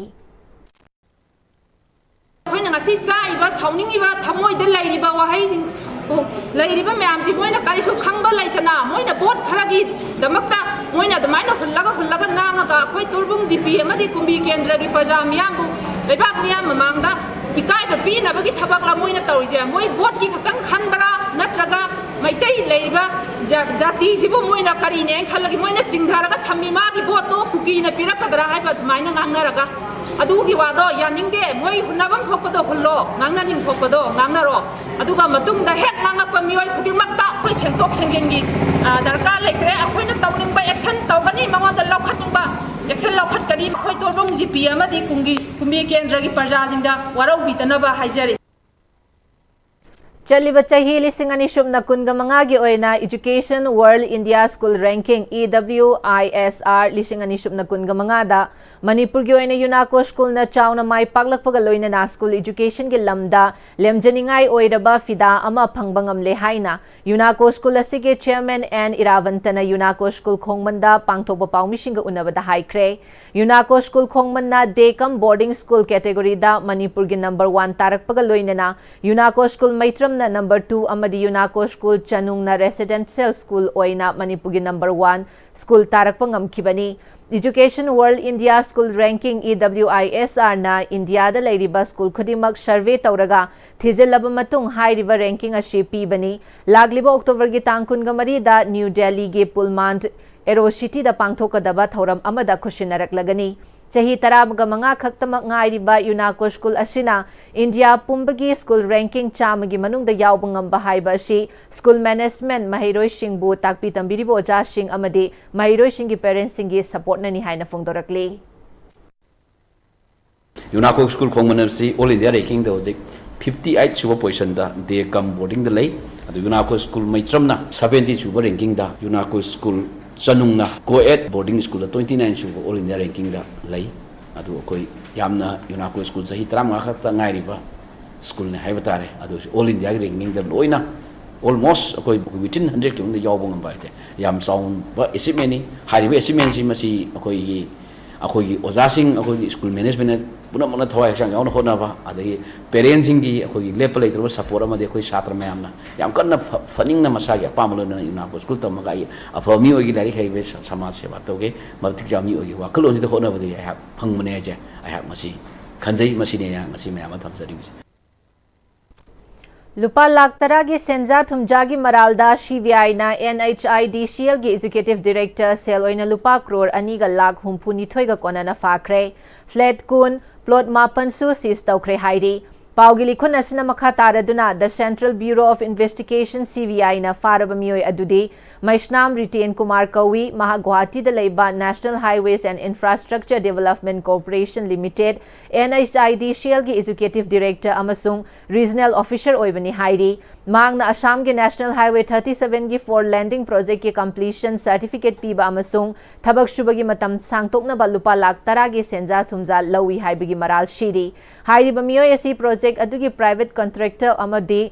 ꯑꯩꯈꯣꯏꯅ ꯉꯁꯤ ꯆꯥꯛꯏꯕ, ꯁꯥꯎꯅꯤꯡꯉꯤꯕ, ꯊꯃꯣꯏꯗ ꯂꯩꯔꯤꯕ ꯋꯥꯍꯩꯁꯤꯡ, ꯂꯩꯔꯤꯕ ꯃꯌꯥꯝꯁꯤ ꯃꯣꯏꯅ ꯀꯔꯤꯁꯨ ꯈꯪꯕ ꯂꯩꯇꯅ, ꯃꯣꯏꯅ ꯚꯣꯠ ꯈꯔꯒꯤꯗꯃꯛꯇ ꯃꯣꯏꯅ ꯑꯗꯨꯃꯥꯏꯅ ꯍꯨꯜꯂꯒ ꯍꯨꯜꯂꯒ ꯉꯥꯡꯉꯒ ꯑꯩꯈꯣꯏ ꯇꯣꯔꯕꯨꯡ GP ꯑꯃꯗꯤ ꯀꯨꯝꯕꯤ ꯀꯦꯟꯗ꯭ꯔꯒꯤ ꯄ꯭ꯔꯖꯥ ꯃꯤꯌꯥꯝꯕꯨ, ꯂꯩꯕꯥꯛ ꯃꯤꯌꯥꯝ ꯃꯃꯥꯡꯗ ꯏꯀꯥꯏꯕ ꯄꯤꯅꯕꯒꯤ ꯊꯕꯛꯂ ꯃꯣꯏꯅ ꯇꯧꯔꯤꯁꯦ? ꯃꯣꯏ ꯚꯣꯠꯀꯤ ꯈꯛꯇꯪ ꯈꯟꯕ꯭ꯔꯥ, ꯅꯠꯇ꯭ꯔꯒ ꯃꯩꯇꯩ ꯂꯩꯔꯤꯕ ꯖꯥ-, ꯖꯥꯇꯤꯁꯤꯕꯨ ꯃꯣꯏꯅ ꯀꯔꯤꯅꯦꯅ ꯈꯜꯂꯒ ꯃꯣꯏꯅ ꯆꯤꯡꯊꯔꯒ ꯊꯝꯃꯤ? ꯃꯥꯒꯤ ꯚꯣꯠꯇꯣ ꯀꯨꯀꯤꯅ ꯄꯤꯔꯛꯀꯗ꯭ꯔꯥ ꯍꯥꯏꯕ ꯑꯗꯨꯃꯥꯏꯅ ꯉꯥꯡꯅꯔꯒ, ꯑꯗꯨꯒꯤ ꯋꯥꯗꯣ ꯌꯥꯅꯤꯡꯗꯦ꯫ ꯃꯣꯏ ꯍꯨꯟꯅꯐꯝ ꯊꯣꯛꯄꯗꯣ ꯍꯨꯜꯂꯣ, ꯉꯥꯡꯅꯅꯤꯡ ꯊꯣꯛꯄꯗꯣ ꯉꯥꯡꯅꯔꯣ꯫ ꯑꯗꯨꯒ ꯃꯇꯨꯡꯗ ꯍꯦꯛ ꯉꯥꯡꯉꯛꯄ ꯃꯤꯑꯣꯏ ꯈꯨꯗꯤꯡꯃꯛꯇ ꯑꯩꯈꯣꯏ ꯁꯦꯡꯗꯣꯛ ꯁꯦꯡꯖꯤꯟꯒꯤ, ꯑ, ꯗꯔꯀꯥꯔ ꯂꯩꯇ꯭ꯔꯦ꯫ ꯑꯩꯈꯣꯏꯅ ꯇꯧꯅꯤꯡꯕ action ꯇꯧꯒꯅꯤ, ꯃꯉꯣꯟꯗ ꯂꯧꯈꯠꯅꯤꯡꯕ action ꯂꯧꯈꯠꯀꯅꯤ꯫ ꯑꯩꯈꯣꯏ ꯇꯣꯔꯕꯨꯡ GP ꯑꯃꯗꯤ ꯀꯨꯝꯕꯤ, ꯀꯨꯝꯕꯤ ꯀꯦꯟꯗ꯭ꯔꯒꯤ ꯄ꯭ꯔꯖꯥꯁꯤꯡꯗ ꯋꯥꯔꯧꯕꯤꯗꯅꯕ ꯍꯥꯏꯖꯔꯤ꯫ ꯆꯠꯂꯤꯕ ꯆꯍꯤ ꯂꯤꯁꯤꯡ ꯑꯅꯤ ꯁꯨꯞꯅ ꯀꯨꯟꯒ ꯃꯉꯥꯒꯤ ꯑꯣꯏꯅ Education World India School Ranking, E W I S R ꯂꯤꯁꯤꯡ ꯑꯅꯤ ꯁꯨꯞꯅ ꯀꯨꯟꯒ ꯃꯉꯥꯗ ꯃꯅꯤꯄꯨꯔꯒꯤ ꯑꯣꯏꯅ ꯌꯨꯅꯥꯀꯣ ꯁ꯭ꯀꯨꯜꯅ ꯆꯥꯎꯅ ꯃꯥꯏ ꯄꯥꯛꯂꯛꯄꯒ ꯂꯣꯏꯅꯅ ꯁ꯭ꯀꯨꯜ educationꯒꯤ ꯂꯝꯗ ꯂꯦꯝꯖꯅꯤꯡꯉꯥꯏ ꯑꯣꯏꯔꯕ ꯐꯤꯗꯥ ꯑꯃ ꯐꯪꯕ ꯉꯝꯂꯦ ꯍꯥꯏꯅ ꯌꯨꯅꯥꯀꯣ ꯁ꯭ꯀꯨꯜ ꯑꯁꯤꯒꯤ chairman N ꯏꯔꯥꯕꯟꯇꯅ ꯌꯨꯅꯥꯀꯣ ꯁ꯭ꯀꯨꯜ ꯈꯣꯡꯃꯟꯗ ꯄꯥꯡꯊꯣꯛꯄ ꯄꯥꯎꯃꯤꯁꯤꯡꯒ ꯎꯅꯕꯗ ꯍꯥꯏꯈ꯭ꯔꯦ꯫ ꯌꯨꯅꯥꯀꯣ ꯁ꯭ꯀꯨꯜ ꯈꯣꯡꯃꯟꯅ day cum boarding school categoryꯗ ꯃꯅꯤꯄꯨꯔꯒꯤ number one ꯇꯥꯔꯛꯄꯒ ꯂꯣꯏꯅꯅ ꯌꯨꯅꯥꯀꯣ ꯁ꯭ꯀꯨꯜ ꯃꯩꯇ꯭ꯔꯝꯅ number two ꯑꯃꯗꯤ ꯌꯨꯅꯥꯀꯣ ꯁ꯭ꯀꯨꯜ ꯆꯅꯨꯡꯅ residential school ꯑꯣꯏꯅ ꯃꯅꯤꯄꯨꯔꯒꯤ number one ꯁ꯭ꯀꯨꯜ ꯇꯥꯔꯛꯄ ꯉꯝꯈꯤꯕꯅꯤ꯫ Education World India School Ranking, E W I S Rꯅ ꯏꯟꯗꯤꯌꯥꯗ ꯂꯩꯔꯤꯕ ꯁ꯭ꯀꯨꯜ ꯈꯨꯗꯤꯡꯃꯛ survey ꯇꯧꯔꯒ ꯊꯤꯖꯤꯜꯂꯕ ꯃꯇꯨꯡ ꯍꯥꯏꯔꯤꯕ ranking ꯑꯁꯤ ꯄꯤꯕꯅꯤ꯫ ꯂꯥꯛꯂꯤꯕ ꯑꯣꯛꯇꯣꯕꯔꯒꯤ ꯇꯥꯡ ꯀꯨꯟꯒ ꯃꯔꯤꯗ ꯅ꯭ꯌꯨ ꯗꯦꯜꯂꯤꯒꯤ ꯄꯨꯜꯃꯥꯟ ꯑꯦꯔꯣ ꯁꯤꯇꯤꯗ ꯄꯥꯡꯊꯣꯛꯀꯗꯕ ꯊꯧꯔꯝ ꯑꯃꯗ ꯈꯨꯠꯁꯤꯟꯅꯔꯛꯂꯒꯅꯤ꯫ ꯆꯍꯤ ꯇꯔꯥꯃꯉꯥ ꯈꯛꯇꯃꯛ ꯉꯥꯏꯔꯤꯕ ꯌꯨꯅꯥꯀꯣ ꯁ꯭ꯀꯨꯜ ꯑꯁꯤꯅ ꯏꯟꯗꯤꯌꯥ ꯄꯨꯝꯕꯒꯤ ꯁ꯭ꯀꯨꯜ ꯔꯦꯡꯀꯤꯡ ꯆꯥꯝꯃꯒꯤ ꯃꯅꯨꯡꯗ ꯌꯥꯎꯕ ꯉꯝꯕ ꯍꯥꯏꯕ ꯑꯁꯤ ꯁ꯭ꯀꯨꯜ ꯃꯦꯅꯦꯖꯃꯦꯟꯠ ꯃꯍꯩꯔꯣꯏꯁꯤꯡꯕꯨ ꯇꯥꯛꯄꯤ ꯇꯝꯕꯤꯔꯤꯕ ꯑꯣꯖꯥꯁꯤꯡ ꯑꯃꯗꯤ ꯃꯍꯩꯔꯣꯏꯁꯤꯡꯒꯤ ꯄꯦꯔꯦꯟꯠꯁꯤꯡꯒꯤ ꯁꯄꯣꯔꯠꯅꯅꯤ ꯍꯥꯏꯅ ꯐꯣꯡꯗꯣꯔꯛꯂꯤ꯫ ꯌꯨꯅꯥꯀꯣ ꯁ꯭ꯀꯨꯜ ꯈꯣꯡꯃꯟ ꯑꯁꯤ ꯑꯣꯜ ꯏꯟꯗꯤꯌꯥ ꯔꯦꯡꯀꯤꯡꯗ ꯍꯧꯖꯤꯛ ꯐꯤꯐꯇꯤ ꯑꯩꯠ ꯁꯨꯕ ꯄꯣꯖꯤꯁꯟꯗ ꯗꯦ ꯀꯝ ꯕꯣꯔꯗꯤꯡꯗ ꯂꯩ꯫ ꯑꯗꯨ ꯌꯨꯅꯥꯀꯣ ꯁ꯭ꯀꯨꯜ ꯃꯩꯇ꯭ꯔꯝꯅ ꯁꯕꯦꯟꯇꯤ ꯁꯨꯕ ꯔꯦꯡꯀꯤꯡꯗ, ꯌꯨꯅꯥꯀꯣ ꯁ꯭ꯀꯨꯜ ꯆꯅꯨꯡꯅ ꯀꯣ ꯑꯦꯗ ꯕꯣꯔꯗꯤꯡ ꯁ꯭ꯀꯨꯜꯗ ꯇ꯭ꯋꯦꯟꯇꯤ ꯅꯥꯏꯟ ꯁꯨꯕ ꯑꯣꯜ ꯏꯟꯗꯤꯌꯥ ꯔꯦꯡꯀꯤꯡꯗ ꯂꯩ꯫ ꯑꯗꯨ ꯑꯩꯈꯣꯏ ꯌꯥꯝꯅ ꯌꯨꯅꯥꯀꯣ ꯁ꯭ꯀꯨꯜ ꯆꯍꯤ ꯇꯔꯥꯃꯉꯥ ꯈꯛꯇ ꯉꯥꯏꯔꯤꯕ ꯁ꯭ꯀꯨꯜꯅꯤ ꯍꯥꯏꯕ ꯇꯥꯔꯦ꯫ ꯑꯗꯨ ꯑꯣꯜ ꯏꯟꯗꯤꯌꯥꯒꯤ ꯔꯦꯡꯀꯤꯡꯗ ꯂꯣꯏꯅ almost ꯑꯩꯈꯣꯏ within hundredꯀꯤ ꯃꯅꯨꯡꯗ ꯌꯥꯎꯕ ꯉꯝꯕ ꯍꯥꯏꯁꯦ ꯌꯥꯝ ꯆꯥꯎꯕ ꯑꯦꯆꯤꯞꯃꯦꯟꯅꯤ꯫ ꯍꯥꯏꯔꯤꯕ ꯑꯦꯆꯤꯞꯃꯦꯟꯁꯤ ꯃꯁꯤ ꯑꯩꯈꯣꯏꯒꯤ ꯑꯩꯈꯣꯏꯒꯤ ꯑꯣꯖꯥꯁꯤꯡ, ꯑꯩꯈꯣꯏꯒꯤ ꯁ꯭ꯀꯨꯜ ꯃꯦꯅꯦꯖꯃꯦꯟꯅ ꯄꯨꯝꯅꯃꯛꯅ ꯊꯋꯥꯏ ꯍꯛꯆꯥꯡ ꯌꯥꯎꯅ ꯍꯣꯠꯅꯕ, ꯑꯗꯒꯤ ꯄꯦꯔꯦꯟꯁꯁꯤꯡꯒꯤ ꯑꯩꯈꯣꯏꯒꯤ ꯂꯦꯞꯄ ꯂꯩꯇ꯭ꯔꯕ ꯁꯄꯣꯔꯠ ꯑꯃꯗꯤ ꯑꯩꯈꯣꯏ ꯁꯥꯇ꯭ꯔ ꯃꯌꯥꯝꯅ ꯌꯥꯝ ꯀꯟꯅ ꯐ-, ꯐꯅꯤꯡꯅ ꯃꯁꯥꯒꯤ ꯑꯄꯥꯝꯕ ꯂꯣꯏꯅꯅ ꯌꯨꯅꯥꯀꯣ ꯁ꯭ꯀꯨꯜ ꯇꯝꯃꯒ ꯑꯩ ꯑꯐꯕ ꯃꯤ ꯑꯣꯏꯒꯦ, ꯂꯥꯏꯔꯤꯛ ꯍꯩꯕ, ꯁ-, ꯁꯃꯥꯖ ꯁꯦꯕꯥ ꯇꯧꯒꯦ, ꯃꯇꯤꯛ ꯆꯥꯕ ꯃꯤ ꯑꯣꯏꯒꯦ ꯋꯥꯈꯜꯂꯣꯟꯁꯤꯗ ꯍꯣꯠꯅꯕꯗꯒꯤ ꯑꯩꯍꯥꯛ ꯐꯪꯕꯅꯦ ꯍꯥꯏꯁꯦ ꯑꯩꯍꯥꯛ ꯉꯁꯤ ꯈꯟꯖꯩ꯫ ꯃꯁꯤꯅꯤ ꯑꯩꯍꯥꯛ ꯉꯁꯤ ꯃꯌꯥꯝ ꯑꯃ ꯊꯝꯖꯅꯤꯡꯉꯤꯁꯦ꯫ ꯂꯨꯄꯥ ꯂꯥꯈ ꯇꯔꯥꯒꯤ ꯁꯦꯟꯖꯥ ꯊꯨꯝꯖꯥꯒꯤ ꯃꯔꯥꯜꯗ ꯁꯤ ꯕꯤ ꯑꯥꯏꯅ and H I D C ꯑꯦꯜꯒꯤ ꯑꯦꯛꯖꯤꯀ꯭ꯌꯨꯇꯤꯚ ꯗꯤꯔꯦꯛꯇꯔ ꯁꯦꯜ ꯑꯣꯏꯅ ꯂꯨꯄꯥ ꯀ꯭ꯔꯣꯔ ꯑꯅꯤꯒ ꯂꯥꯈ ꯍꯨꯝꯐꯨ ꯅꯤꯊꯣꯏꯒ ꯀꯣꯟꯅꯅ ꯐꯥꯈ꯭ꯔꯦ꯫ ꯐ꯭ꯂꯦꯠ ꯀꯨꯟ, ꯄ꯭ꯂꯣꯠ ꯃꯥꯄꯟꯁꯨ ꯁꯤꯖ ꯇꯧꯈ꯭ꯔꯦ ꯍꯥꯏꯔꯤ꯫ ꯄꯥꯎꯒꯤ ꯂꯤꯈꯨꯟ ꯑꯁꯤꯅ ꯃꯈꯥ ꯇꯥꯔꯗꯨꯅ, The Central Bureau of Investigation, C B ꯑꯥꯏꯅ ꯐꯥꯔꯕ ꯃꯤꯑꯣꯏ ꯑꯗꯨꯗꯤ ꯃꯩꯁꯅꯥꯝ ꯔꯤꯇꯦꯟ ꯀꯨꯃꯥꯔ ꯀꯧꯏ꯫ ꯃꯍꯥꯛ ꯒꯨꯋꯥꯍꯥꯇꯤꯗ ꯂꯩꯕ National Highways and Infrastructure Development Corporation Limited, N H I D C ꯑꯦꯜꯒꯤ ꯑꯦꯛꯖꯤꯀ꯭ꯌꯨꯇꯤꯚ ꯗꯤꯔꯦꯛꯇꯔ ꯑꯃꯁꯨꯡ ꯔꯤꯖꯅꯦꯜ ꯑꯣꯐꯤꯁꯔ ꯑꯣꯏꯕꯅꯤ ꯍꯥꯏꯔꯤ꯫ ꯃꯍꯥꯛꯅ ꯑꯁꯥꯝꯒꯤ National Highway thirty sevenꯒꯤ four laning projectꯀꯤ completion certificate ꯄꯤꯕ ꯑꯃꯁꯨꯡ ꯊꯕꯛ ꯁꯨꯕꯒꯤ ꯃꯇꯝ ꯁꯥꯡꯗꯣꯛꯅꯕ ꯂꯨꯄꯥ ꯂꯥꯈ ꯇꯔꯥꯒꯤ ꯁꯦꯟꯖꯥ ꯊꯨꯝꯖꯥ ꯂꯧꯏ ꯍꯥꯏꯕꯒꯤ ꯃꯔꯥꯜ ꯁꯤꯔꯤ꯫ ꯍꯥꯏꯔꯤꯕ ꯃꯤꯑꯣꯏ ꯑꯁꯤ project ꯑꯗꯨꯒꯤ private contractor ꯑꯃꯗꯤ,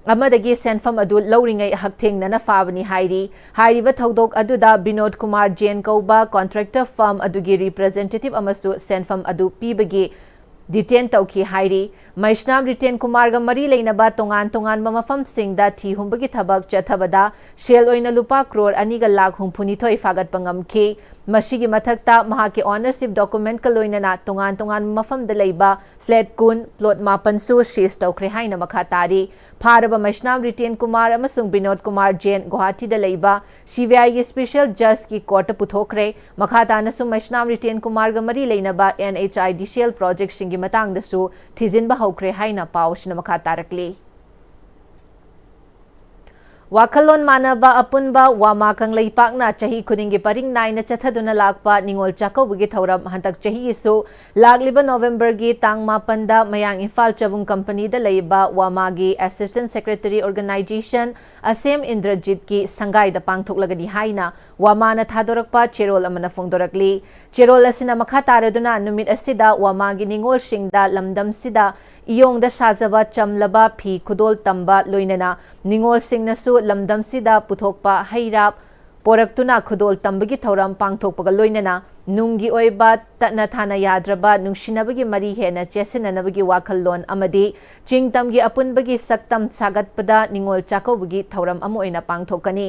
ꯑꯃꯗꯒꯤ ꯁꯦꯟꯐꯝ ꯑꯗꯨ ꯂꯧꯔꯤꯉꯩ ꯍꯛꯊꯦꯡꯅꯅ ꯐꯥꯕꯅꯤ ꯍꯥꯏꯔꯤ꯫ ꯍꯥꯏꯔꯤꯕ ꯊꯧꯗꯣꯛ ꯑꯗꯨꯗ ꯕꯤꯅꯣꯗ ꯀꯨꯃꯥꯔ ꯖꯦꯟ ꯀꯧꯕ contractor firm ꯑꯗꯨꯒꯤ representative ꯑꯃꯁꯨ ꯁꯦꯟꯐꯝ ꯑꯗꯨ ꯄꯤꯕꯒꯤ detain ꯇꯧꯈꯤ ꯍꯥꯏꯔꯤ꯫ ꯃꯩꯁꯅꯥꯝ ꯔꯤꯇꯦꯟ ꯀꯨꯃꯥꯔꯒ ꯃꯔꯤ ꯂꯩꯅꯕ ꯇꯣꯉꯥꯟ ꯇꯣꯉꯥꯟꯕ ꯃꯐꯝꯁꯤꯡꯗ ꯊꯤ ꯍꯨꯝꯕꯒꯤ ꯊꯕꯛ ꯆꯠꯊꯕꯗ ꯁꯦꯜ ꯑꯣꯏꯅ ꯂꯨꯄꯥ ꯀ꯭ꯔꯣꯔ ꯑꯅꯤꯒ ꯂꯥꯈ ꯍꯨꯝꯐꯨꯅꯤꯊꯣꯏ ꯐꯥꯒꯠꯄ ꯉꯝꯈꯤ꯫ ꯃꯁꯤꯒꯤ ꯃꯊꯛꯇ ꯃꯍꯥꯛꯀꯤ ownership document ꯀ ꯂꯣꯏꯅꯅ ꯇꯣꯉꯥꯟ ꯇꯣꯉꯥꯟꯕ ꯃꯐꯝꯗ ꯂꯩꯕ flat ꯀꯨꯟ, plot ꯃꯥꯄꯟꯁꯨ seize ꯇꯧꯈ꯭ꯔꯦ ꯍꯥꯏꯅ ꯃꯈꯥ ꯇꯥꯔꯤ꯫ ꯐꯥꯔꯕ ꯃꯩꯁꯅꯥꯝ ꯔꯤꯇꯦꯟ ꯀꯨꯃꯥꯔ ꯑꯃꯁꯨꯡ ꯕꯤꯅꯣꯗ ꯀꯨꯃꯥꯔ ꯖꯦꯟ ꯒꯨꯋꯥꯍꯥꯇꯤꯗ ꯂꯩꯕ C B I ꯒꯤ special judge ꯀꯤ court ꯇ ꯄꯨꯊꯣꯛꯈ꯭ꯔꯦ꯫ ꯃꯈꯥ ꯇꯥꯅꯁꯨ ꯃꯩꯁꯅꯥꯝ ꯔꯤꯇꯦꯟ ꯀꯨꯃꯥꯔꯒ ꯃꯔꯤ ꯂꯩꯅꯕ N H I D C L project ꯁꯤꯡꯒꯤ ꯃꯇꯥꯡꯗꯁꯨ ꯊꯤꯖꯤꯟꯕ ꯍꯧꯈ꯭ꯔꯦ ꯍꯥꯏꯅ ꯄꯥꯎ ꯑꯁꯤꯅ ꯃꯈꯥ ꯇꯥꯔꯛꯂꯤ꯫ ꯋꯥꯈꯜꯂꯣꯟ ꯃꯥꯟꯅꯕ ꯑꯄꯨꯟꯕ ꯋꯥꯃꯥ ꯀꯪꯂꯩꯄꯥꯛꯅ ꯆꯍꯤ ꯈꯨꯗꯤꯡꯒꯤ ꯄꯔꯤꯡ ꯅꯥꯏꯅ ꯆꯠꯊꯗꯨꯅ ꯂꯥꯛꯄ ꯅꯤꯉꯣꯜ ꯆꯥꯛꯀꯧꯕꯒꯤ ꯊꯧꯔꯝ ꯍꯟꯗꯛ ꯆꯍꯤꯒꯤꯁꯨ ꯂꯥꯛꯂꯤꯕ ꯅꯣꯕꯦꯝꯕꯔꯒꯤ ꯇꯥꯡ ꯃꯥꯄꯟꯗ ꯃꯌꯥꯡ ꯏꯝꯐꯥꯜ ꯆꯕꯨꯡ ꯀꯝꯄꯅꯤꯗ ꯂꯩꯕ ꯋꯥꯃꯥꯒꯤ Assistant Secretary Organization ꯑꯁꯦꯝ ꯏꯟꯗ꯭ꯔꯖꯤꯠꯀꯤ ꯁꯪꯒꯥꯏꯗ ꯄꯥꯡꯊꯣꯛꯂꯒꯅꯤ ꯍꯥꯏꯅ ꯋꯥꯃꯥꯅ ꯊꯥꯗꯣꯔꯛꯄ ꯆꯦꯔꯣꯜ ꯑꯃꯅ ꯐꯣꯡꯗꯣꯔꯛꯂꯤ꯫ ꯆꯦꯔꯣꯜ ꯑꯁꯤꯅ ꯃꯈꯥ ꯇꯥꯔꯗꯨꯅ ꯅꯨꯃꯤꯠ ꯑꯁꯤꯗ ꯋꯥꯃꯥꯒꯤ ꯅꯤꯉꯣꯜꯁꯤꯡꯗ ꯂꯝꯗꯝꯁꯤꯗ ꯏꯌꯣꯡꯗ ꯁꯥꯖꯕ ꯆꯝꯂꯕ ꯐꯤ ꯈꯨꯗꯣꯜ ꯇꯝꯕ ꯂꯣꯏꯅꯅ ꯅꯤꯉꯣꯜꯁꯤꯡꯅꯁꯨ ꯂꯝꯗꯝꯁꯤꯗ ꯄꯨꯊꯣꯛꯄ ꯍꯩ ꯔꯥ ꯄꯣꯔꯛꯇꯨꯅ ꯈꯨꯗꯣꯜ ꯇꯝꯕꯒꯤ ꯊꯧꯔꯝ ꯄꯥꯡꯊꯣꯛꯄꯒ ꯂꯣꯏꯅꯅ ꯅꯨꯡꯒꯤ ꯑꯣꯏꯕ ꯇꯠꯅ ꯊꯥꯅ ꯌꯥꯗ꯭ꯔꯕ ꯅꯨꯡꯁꯤꯅꯕꯒꯤ ꯃꯔꯤ ꯍꯦꯟꯅ ꯆꯦꯠꯁꯤꯟꯅꯅꯕꯒꯤ ꯋꯥꯈꯜꯂꯣꯟ ꯑꯃꯗꯤ ꯆꯤꯡꯇꯝꯒꯤ ꯑꯄꯨꯟꯕꯒꯤ ꯁꯛꯇꯝ ꯁꯥꯒꯠꯄꯗ ꯅꯤꯉꯣꯜ ꯆꯥꯛꯀꯧꯕꯒꯤ ꯊꯧꯔꯝ ꯑꯃ ꯑꯣꯏꯅ ꯄꯥꯡꯊꯣꯛꯀꯅꯤ꯫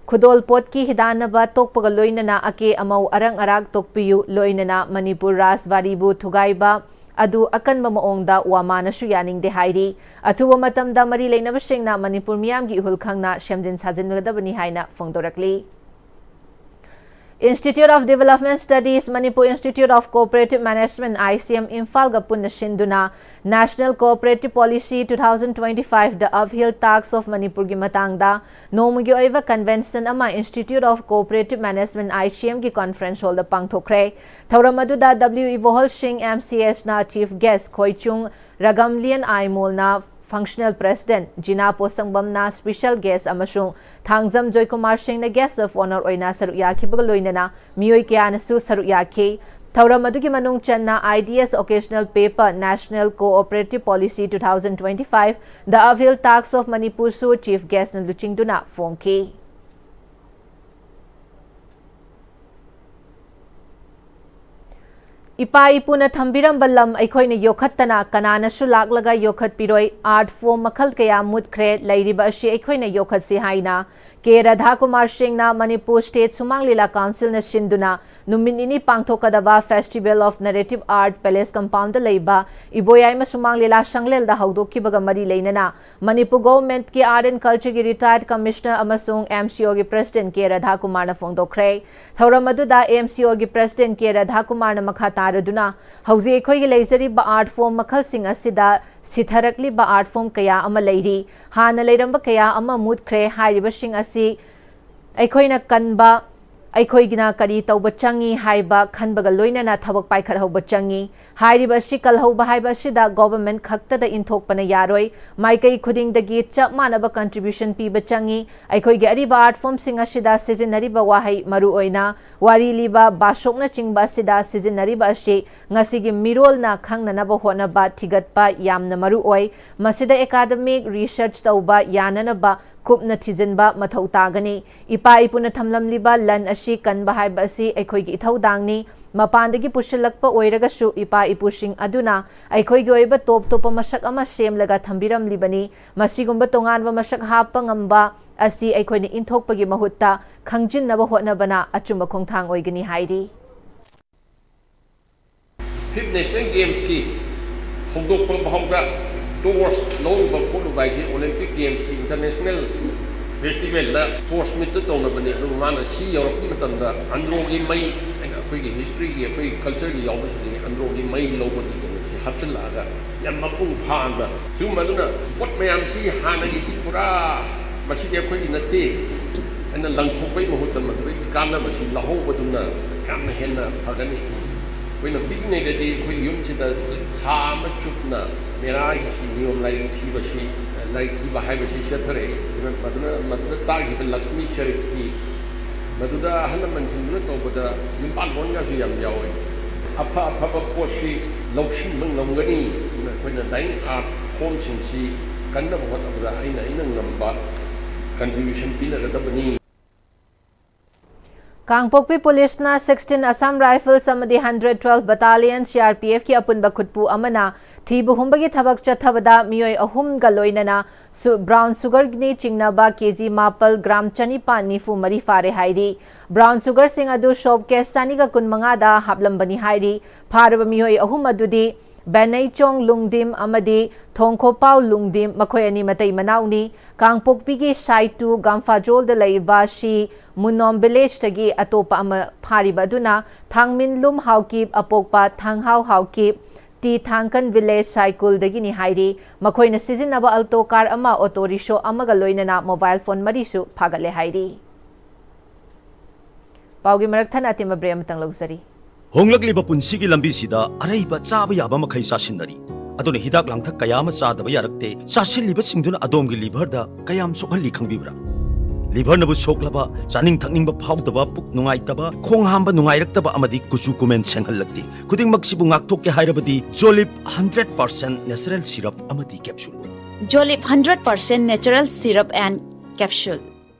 ꯈꯨꯗꯣꯜ ꯄꯣꯠꯀꯤ ꯍꯤꯗꯥꯟꯅꯕ ꯇꯣꯛꯄꯒ ꯂꯣꯏꯅꯅ ꯑꯀꯦ ꯑꯃꯧ ꯑꯔꯪ ꯑꯔꯥꯛ ꯇꯣꯛꯄꯤꯌꯨ, ꯂꯣꯏꯅꯅ ꯃꯅꯤꯄꯨꯔ ꯔꯥꯖꯕꯥꯔꯤꯕꯨ ꯊꯨꯒꯥꯏꯕ ꯑꯗꯨ ꯑꯀꯟꯕ ꯃꯑꯣꯡꯗ ꯋꯥꯃꯥꯅꯁꯨ ꯌꯥꯅꯤꯡꯗꯦ ꯍꯥꯏꯔꯤ꯫ ꯑꯊꯨꯕ ꯃꯇꯝꯗ ꯃꯔꯤ ꯂꯩꯅꯕꯁꯤꯡꯅ ꯃꯅꯤꯄꯨꯔ ꯃꯤꯌꯥꯝꯒꯤ ꯏꯍꯨꯜ ꯈꯪꯅ ꯁꯦꯝꯖꯤꯟ ꯁꯥꯖꯤꯟꯒꯗꯕꯅꯤ ꯍꯥꯏꯅ ꯐꯣꯡꯗꯣꯔꯛꯂꯤ꯫ Institute of Development Studies, Manipur Institute of Cooperative Management, I C M, ꯏꯝꯐꯥꯜꯒ ꯄꯨꯟꯅ ꯁꯤꯟꯗꯨꯅ National Cooperative Policy two thousand twenty-five, The Uphill Task of Manipur ꯒꯤ ꯃꯇꯥꯡꯗ ꯅꯣꯡꯃꯒꯤ ꯑꯣꯏꯕ convention ꯑꯃ Institute of Cooperative Management, I C M ꯒꯤ conference hall ꯗ ꯄꯥꯡꯊꯣꯛꯈ꯭ꯔꯦ꯫ ꯊꯧꯔꯝ ꯑꯗꯨꯗ W ꯏꯕꯣꯍꯜ ꯁꯤꯡ, M C S ꯅ chief guest, ꯈꯣꯏꯆꯨꯡ ꯔꯥꯒꯝꯂꯤꯌꯟ ꯑꯥꯏꯃꯣꯜꯅ functional president, ꯖꯤꯅꯥ ꯄꯣꯁꯪꯕꯝꯅ special guest ꯑꯃꯁꯨꯡ ꯊꯥꯡꯖꯝ ꯖꯣꯏꯀꯨꯃꯥꯔ ꯁꯤꯡꯅ guest of honour ꯑꯣꯏꯅ ꯁꯔꯨꯛ ꯌꯥꯈꯤꯕꯒ ꯂꯣꯏꯅꯅ ꯃꯤꯑꯣꯏ ꯀꯌꯥꯅꯁꯨ ꯁꯔꯨꯛ ꯌꯥꯈꯤ꯫ ꯊꯧꯔꯝ ꯑꯗꯨꯒꯤ ꯃꯅꯨꯡ ꯆꯟꯅ I D S occasional paper, National Cooperative Policy two thousand twenty-five, The Uphill Task of Manipur ꯁꯨ chief guest ꯅ ꯂꯨꯆꯤꯡꯗꯨꯅ ꯐꯣꯡꯈꯤ꯫ ꯏꯄꯥ ꯏꯄꯨꯅ ꯊꯝꯕꯤꯔꯝꯕ ꯂꯝ ꯑꯩꯈꯣꯏꯅ ꯌꯣꯛꯈꯠꯇꯅ ꯀꯅꯥꯅꯁꯨ ꯂꯥꯛꯂꯒ ꯌꯣꯛꯈꯠꯄꯤꯔꯣꯏ꯫ Art form ꯃꯈꯜ ꯀꯌꯥ ꯃꯨꯠꯈ꯭ꯔꯦ, ꯂꯩꯔꯤꯕ ꯑꯁꯤ ꯑꯩꯈꯣꯏꯅ ꯌꯣꯛꯈꯠꯁꯤ ꯍꯥꯏꯅ ꯀꯦ ꯔꯥꯙꯥꯀꯨꯃꯥꯔ ꯁꯤꯡꯅ ꯃꯅꯤꯄꯨꯔ State ꯁꯨꯃꯥꯡ ꯂꯤꯂꯥ Councilꯅ ꯁꯤꯟꯗꯨꯅ ꯅꯨꯃꯤꯠ ꯅꯤꯅꯤ ꯄꯥꯡꯊꯣꯛꯀꯗꯕ Festival of Narrative Art Palace Compoundꯗ ꯂꯩꯕ ꯏꯕꯣꯌꯥꯏꯃ ꯁꯨꯃꯥꯡ ꯂꯤꯂꯥ ꯁꯪꯂꯦꯜꯗ ꯍꯧꯗꯣꯛꯈꯤꯕꯒ ꯃꯔꯤ ꯂꯩꯅꯅ Manipur Governmentꯀꯤ Art and Cultureꯒꯤ Retired Commissioner ꯑꯃꯁꯨꯡ MCOꯒꯤ President ꯀꯦ ꯔꯥꯙꯥꯀꯨꯃꯥꯔꯅ ꯐꯣꯡꯗꯣꯛꯈ꯭ꯔꯦ꯫ ꯊꯧꯔꯝ ꯑꯗꯨꯗ MCOꯒꯤ President ꯀꯦ ꯔꯥꯙꯥꯀꯨꯃꯥꯔꯅ ꯃꯈꯥ ꯇꯥꯔꯗꯨꯅ, ꯍꯧꯖꯤꯛ ꯑꯩꯈꯣꯏꯒꯤ ꯂꯩꯖꯔꯤꯕ art form ꯃꯈꯜꯁꯤꯡ ꯑꯁꯤꯗ ꯁꯤꯊꯔꯛꯂꯤꯕ art form ꯀꯌꯥ ꯑꯃ ꯂꯩꯔꯤ꯫ ꯍꯥꯟꯅ ꯂꯩꯔꯝꯕ ꯀꯌꯥ ꯑꯃ ꯃꯨꯠꯈ꯭ꯔꯦ꯫ ꯍꯥꯏꯔꯤꯕꯁꯤꯡ ꯑꯁꯤ ꯑꯩꯈꯣꯏꯅ ꯀꯟꯕ, ꯑꯩꯈꯣꯏꯒꯤꯅ ꯀꯔꯤ ꯇꯧꯕ ꯆꯪꯉꯤ ꯍꯥꯏꯕ ꯈꯟꯕꯒ ꯂꯣꯏꯅꯅ ꯊꯕꯛ ꯄꯥꯏꯈꯠꯍꯧꯕ ꯆꯪꯉꯤ꯫ ꯍꯥꯏꯔꯤꯕ ꯑꯁꯤ ꯀꯜꯍꯧꯕ ꯍꯥꯏꯕ ꯑꯁꯤꯗ government ꯈꯛꯇꯗ ꯏꯟꯊꯣꯛꯄꯅ ꯌꯥꯔꯣꯏ꯫ ꯃꯥꯏꯀꯩ ꯈꯨꯗꯤꯡꯗꯒꯤ ꯆꯞ ꯃꯥꯟꯅꯕ contribution ꯄꯤꯕ ꯆꯪꯉꯤ꯫ ꯑꯩꯈꯣꯏꯒꯤ ꯑꯔꯤꯕ art formꯁꯤꯡ ꯑꯁꯤꯗ ꯁꯤꯖꯤꯟꯅꯔꯤꯕ ꯋꯥꯍꯩ, ꯃꯔꯨꯑꯣꯏꯅ ꯋꯥꯔꯤ ꯂꯤꯕ, ꯚꯥꯁꯣꯛꯅꯆꯤꯡꯕ ꯑꯁꯤꯗ ꯁꯤꯖꯤꯟꯅꯔꯤꯕ ꯑꯁꯤ ꯉꯁꯤꯒꯤ ꯃꯤꯔꯣꯜꯅ ꯈꯪꯅꯅꯕ ꯍꯣꯠꯅꯕ, ꯊꯤꯒꯠꯄ ꯌꯥꯝꯅ ꯃꯔꯨ ꯑꯣꯏ꯫ ꯃꯁꯤꯗ academic research ꯇꯧꯕ ꯌꯥꯅꯅꯕ ꯀꯨꯞꯅ ꯊꯤꯖꯤꯟꯕ ꯃꯊꯧ ꯇꯥꯒꯅꯤ꯫ ꯏꯄꯥ ꯏꯄꯨꯅ ꯊꯝꯂꯝꯂꯤꯕ ꯂꯟ ꯑꯁꯤ ꯀꯟꯕ ꯍꯥꯏꯕ ꯑꯁꯤ ꯑꯩꯈꯣꯏꯒꯤ ꯏꯊꯧꯗꯥꯡꯅꯤ꯫ ꯃꯄꯥꯟꯗꯒꯤ ꯄꯨꯁꯤꯜꯂꯛꯄ ꯑꯣꯏꯔꯒꯁꯨ ꯏꯄꯥ ꯏꯄꯨꯁꯤꯡ ꯑꯗꯨꯅ ꯑꯩꯈꯣꯏꯒꯤ ꯑꯣꯏꯕ ꯇꯣꯞ ꯇꯣꯞꯄ ꯃꯁꯛ ꯑꯃ ꯁꯦꯝꯂꯒ ꯊꯝꯕꯤꯔꯝꯂꯤꯕꯅꯤ꯫ ꯃꯁꯤꯒꯨꯝꯕ ꯇꯣꯉꯥꯟꯕ ꯃꯁꯛ ꯍꯥꯞꯄ ꯉꯝꯕ ꯑꯁꯤ ꯑꯩꯈꯣꯏꯅ ꯏꯟꯊꯣꯛꯄꯒꯤ ꯃꯍꯨꯠꯇ ꯈꯪꯖꯤꯟꯅꯕ ꯍꯣꯠꯅꯕꯅ ꯑꯆꯨꯝꯕ ꯈꯣꯡꯊꯥꯡ ꯑꯣꯏꯒꯅꯤ ꯍꯥꯏꯔꯤ꯫ Fifth National Gamesꯀꯤ ꯍꯧꯗꯣꯛꯄ ꯐꯥꯎꯗ torch ꯂꯧꯔꯨꯕ ꯈꯣꯠꯂꯨꯕ ꯍꯥꯏꯁꯤ Olympic Gamesꯀꯤ International Festivalꯗ sports meetꯇ ꯇꯧꯅꯕꯅꯤ꯫ ꯑꯗꯨꯕꯨ ꯃꯥꯅ ꯁꯤ ꯌꯧꯔꯛꯄ ꯃꯇꯝꯗ ꯑꯟꯗ꯭ꯔꯣꯒꯤ ꯃꯩ, ꯑꯩꯈꯣꯏꯒꯤ historyꯒꯤ, ꯑꯩꯈꯣꯏꯒꯤ cultureꯒꯤ ꯌꯥꯎꯕꯁꯤꯡꯁꯤ ꯑꯟꯗ꯭ꯔꯣꯒꯤ ꯃꯩ ꯂꯧꯕꯒꯤ ꯀꯩꯅꯣꯁꯤ ꯍꯥꯞꯆꯤꯜꯂꯛꯑꯒ ꯌꯥꯝ ꯃꯄꯨꯡ ꯐꯥꯅ ꯁꯤꯒꯨꯝꯕ ꯑꯗꯨꯅ ꯄꯣꯠ ꯃꯌꯥꯝꯁꯤ ꯍꯥꯟꯅꯒꯤꯁꯤ ꯄꯨꯔꯥ ꯃꯁꯤꯗꯤ ꯑꯩꯈꯣꯏꯒꯤ ꯅꯠꯇꯦ ꯍꯥꯏꯅ ꯂꯪꯊꯣꯛꯄꯒꯤ ꯃꯍꯨꯠꯇ ꯃꯗꯨꯗꯒꯤ ꯀꯥꯟꯅꯕꯁꯤ ꯂꯧꯍꯧꯕꯗꯨꯅ ꯌꯥꯝꯅ ꯍꯦꯟꯅ ꯐꯒꯅꯤ꯫ ꯑꯩꯈꯣꯏꯅ ꯄꯤꯛꯏꯉꯩꯗꯗꯤ ꯑꯩꯈꯣꯏ ꯌꯨꯝꯁꯤꯗ ꯊꯥ ꯑꯃ ꯆꯨꯞꯅ ꯃꯦꯔꯥꯒꯤ ꯅꯤꯌꯣꯝ ꯂꯥꯏꯔꯤꯛ ꯊꯤꯕꯁꯤ, ꯂꯥꯏꯔꯤꯛ ꯊꯤꯕ ꯍꯥꯏꯕꯁꯤ ꯆꯠꯊꯔꯛꯏ꯫ ꯑꯗꯨꯅ ꯃꯗꯨꯅ, ꯃꯗꯨꯗ ꯇꯥꯛꯈꯤꯕ ꯂꯛꯁꯃꯤ ꯆꯔꯤꯠꯀꯤ, ꯃꯗꯨꯗ ꯑꯍꯜ ꯂꯃꯟꯁꯤꯡꯗꯨꯅ ꯇꯧꯕꯗ ꯌꯨꯝꯕꯥꯜꯂꯣꯟꯒꯁꯨ ꯌꯥꯝ ꯌꯥꯎꯋꯤ꯫ ꯑꯐ ꯑꯐꯕ ꯄꯣꯠꯁꯤ ꯂꯧꯁꯤꯟꯕ ꯉꯝꯒꯅꯤ꯫ ꯑꯗꯨꯅ ꯑꯩꯈꯣꯏꯅ line art formꯁꯤꯡꯁꯤ ꯀꯟꯅꯕ ꯍꯣꯠꯅꯕꯗ ꯑꯩꯅ, ꯑꯩꯅ ꯉꯝꯕ contribution ꯄꯤꯅꯒꯗꯕꯅꯤ꯫ ꯀꯥꯡꯄꯣꯛꯄꯤ ꯄꯨꯂꯤꯁꯅ sixteen Assam Rifles ꯑꯃꯗꯤ hundred twelve Battalion C R P F ꯀꯤ ꯑꯄꯨꯟꯕ ꯈꯨꯠꯄꯨ ꯑꯃꯅ ꯊꯤꯕ ꯍꯨꯝꯕꯒꯤ ꯊꯕꯛ ꯆꯠꯊꯕꯗ ꯃꯤꯑꯣꯏ ꯑꯍꯨꯝꯒ ꯂꯣꯏꯅꯅ ꯁꯨ-, brown sugarꯅꯤ ꯆꯤꯡꯅꯕ K G ꯃꯥꯄꯜ, gram ꯆꯅꯤꯄꯥꯟ ꯅꯤꯐꯨ ꯃꯔꯤ ꯐꯥꯔꯦ ꯍꯥꯏꯔꯤ꯫ Brown sugarꯁꯤꯡ ꯑꯗꯨ soap case ꯆꯅꯤꯒ ꯀꯨꯟꯃꯉꯥꯗ ꯍꯥꯞꯂꯝꯕꯅꯤ ꯍꯥꯏꯔꯤ꯫ ꯐꯥꯔꯕ ꯃꯤꯑꯣꯏ ꯑꯍꯨꯝ ꯑꯗꯨꯗꯤ ꯕꯦꯅꯩꯆꯣꯡ ꯂꯨꯡꯗꯤꯝ ꯑꯃꯗꯤ ꯊꯣꯡꯈꯣꯄꯥꯎ ꯂꯨꯡꯗꯤꯝ, ꯃꯈꯣꯏ ꯑꯅꯤ ꯃꯇꯩ ꯃꯅꯥꯎꯅꯤ꯫ ꯀꯥꯡꯄꯣꯛꯄꯤꯒꯤ ꯁꯥꯏꯇꯨ ꯒꯥꯝꯐꯥꯖꯣꯜꯗ ꯂꯩꯕ ꯁꯤ ꯃꯨꯅꯣꯝ village ꯇꯒꯤ ꯑꯇꯣꯞꯄ ꯑꯃ ꯐꯥꯔꯤꯕ ꯑꯗꯨꯅ ꯊꯥꯡꯃꯤꯟꯂꯨꯝ ꯍꯥꯎꯀꯤꯞ ꯑꯄꯣꯛꯄ ꯊꯥꯡꯍꯥꯎ ꯍꯥꯎꯀꯤꯞ, ꯇꯤ ꯊꯥꯡꯀꯟ village ꯁꯥꯏꯀꯨꯜꯗꯒꯤꯅꯤ ꯍꯥꯏꯔꯤ꯫ ꯃꯈꯣꯏꯅ ꯁꯤꯖꯤꯟꯅꯕ Alto car ꯑꯃ, auto rickshaw ꯑꯃꯒ ꯂꯣꯏꯅꯅ mobile phone ꯃꯔꯤꯁꯨ ꯐꯥꯒꯠꯂꯦ ꯍꯥꯏꯔꯤ꯫ ꯄꯥꯎꯒꯤ ꯃꯔꯛ ꯊꯠꯅ ꯑꯇꯦꯟꯕ break ꯑꯃꯇꯪ ꯂꯧꯖꯔꯤ꯫ ꯍꯣꯡꯂꯛꯂꯤꯕ ꯄꯨꯟꯁꯤꯒꯤ ꯂꯝꯕꯤꯁꯤꯗ ꯑꯔꯩꯕ ꯆꯥꯕ ꯌꯥꯕ ꯃꯈꯩ ꯆꯥꯁꯤꯟꯅꯔꯤ꯫ ꯑꯗꯨꯅ ꯍꯤꯗꯥꯛ ꯂꯥꯡꯊꯛ ꯀꯌꯥ ꯑꯃ ꯆꯥꯗꯕ ꯌꯥꯔꯛꯇꯦ꯫ ꯆꯥꯁꯤꯜꯂꯤꯕꯁꯤꯡꯗꯨꯅ ꯑꯗꯣꯝꯒꯤ liverꯗ ꯀꯌꯥꯝ ꯁꯣꯛꯍꯜꯂꯤ ꯈꯪꯕꯤꯕ꯭ꯔꯥ? Liverꯅꯕꯨ ꯁꯣꯛꯂꯕ, ꯆꯥꯅꯤꯡ ꯊꯛꯅꯤꯡꯕ ꯐꯥꯎꯗꯕ, ꯄꯨꯛ ꯅꯨꯡꯉꯥꯏꯇꯕ, ꯈꯣꯡ ꯍꯥꯝꯕ ꯅꯨꯡꯉꯥꯏꯔꯛꯇꯕ ꯑꯃꯗꯤ ꯀꯨꯆꯨ ꯀꯨꯃꯦꯟ ꯁꯦꯡꯍꯜꯂꯛꯇꯦ꯫ ꯈꯨꯗꯤꯡꯃꯛꯁꯤꯕꯨ ꯉꯥꯛꯊꯣꯛꯀꯦ ꯍꯥꯏꯔꯕꯗꯤ Jolib hundred percent natural syrup ꯑꯃꯗꯤ capsule꯫ Jolib hundred percent natural syrup and capsule꯫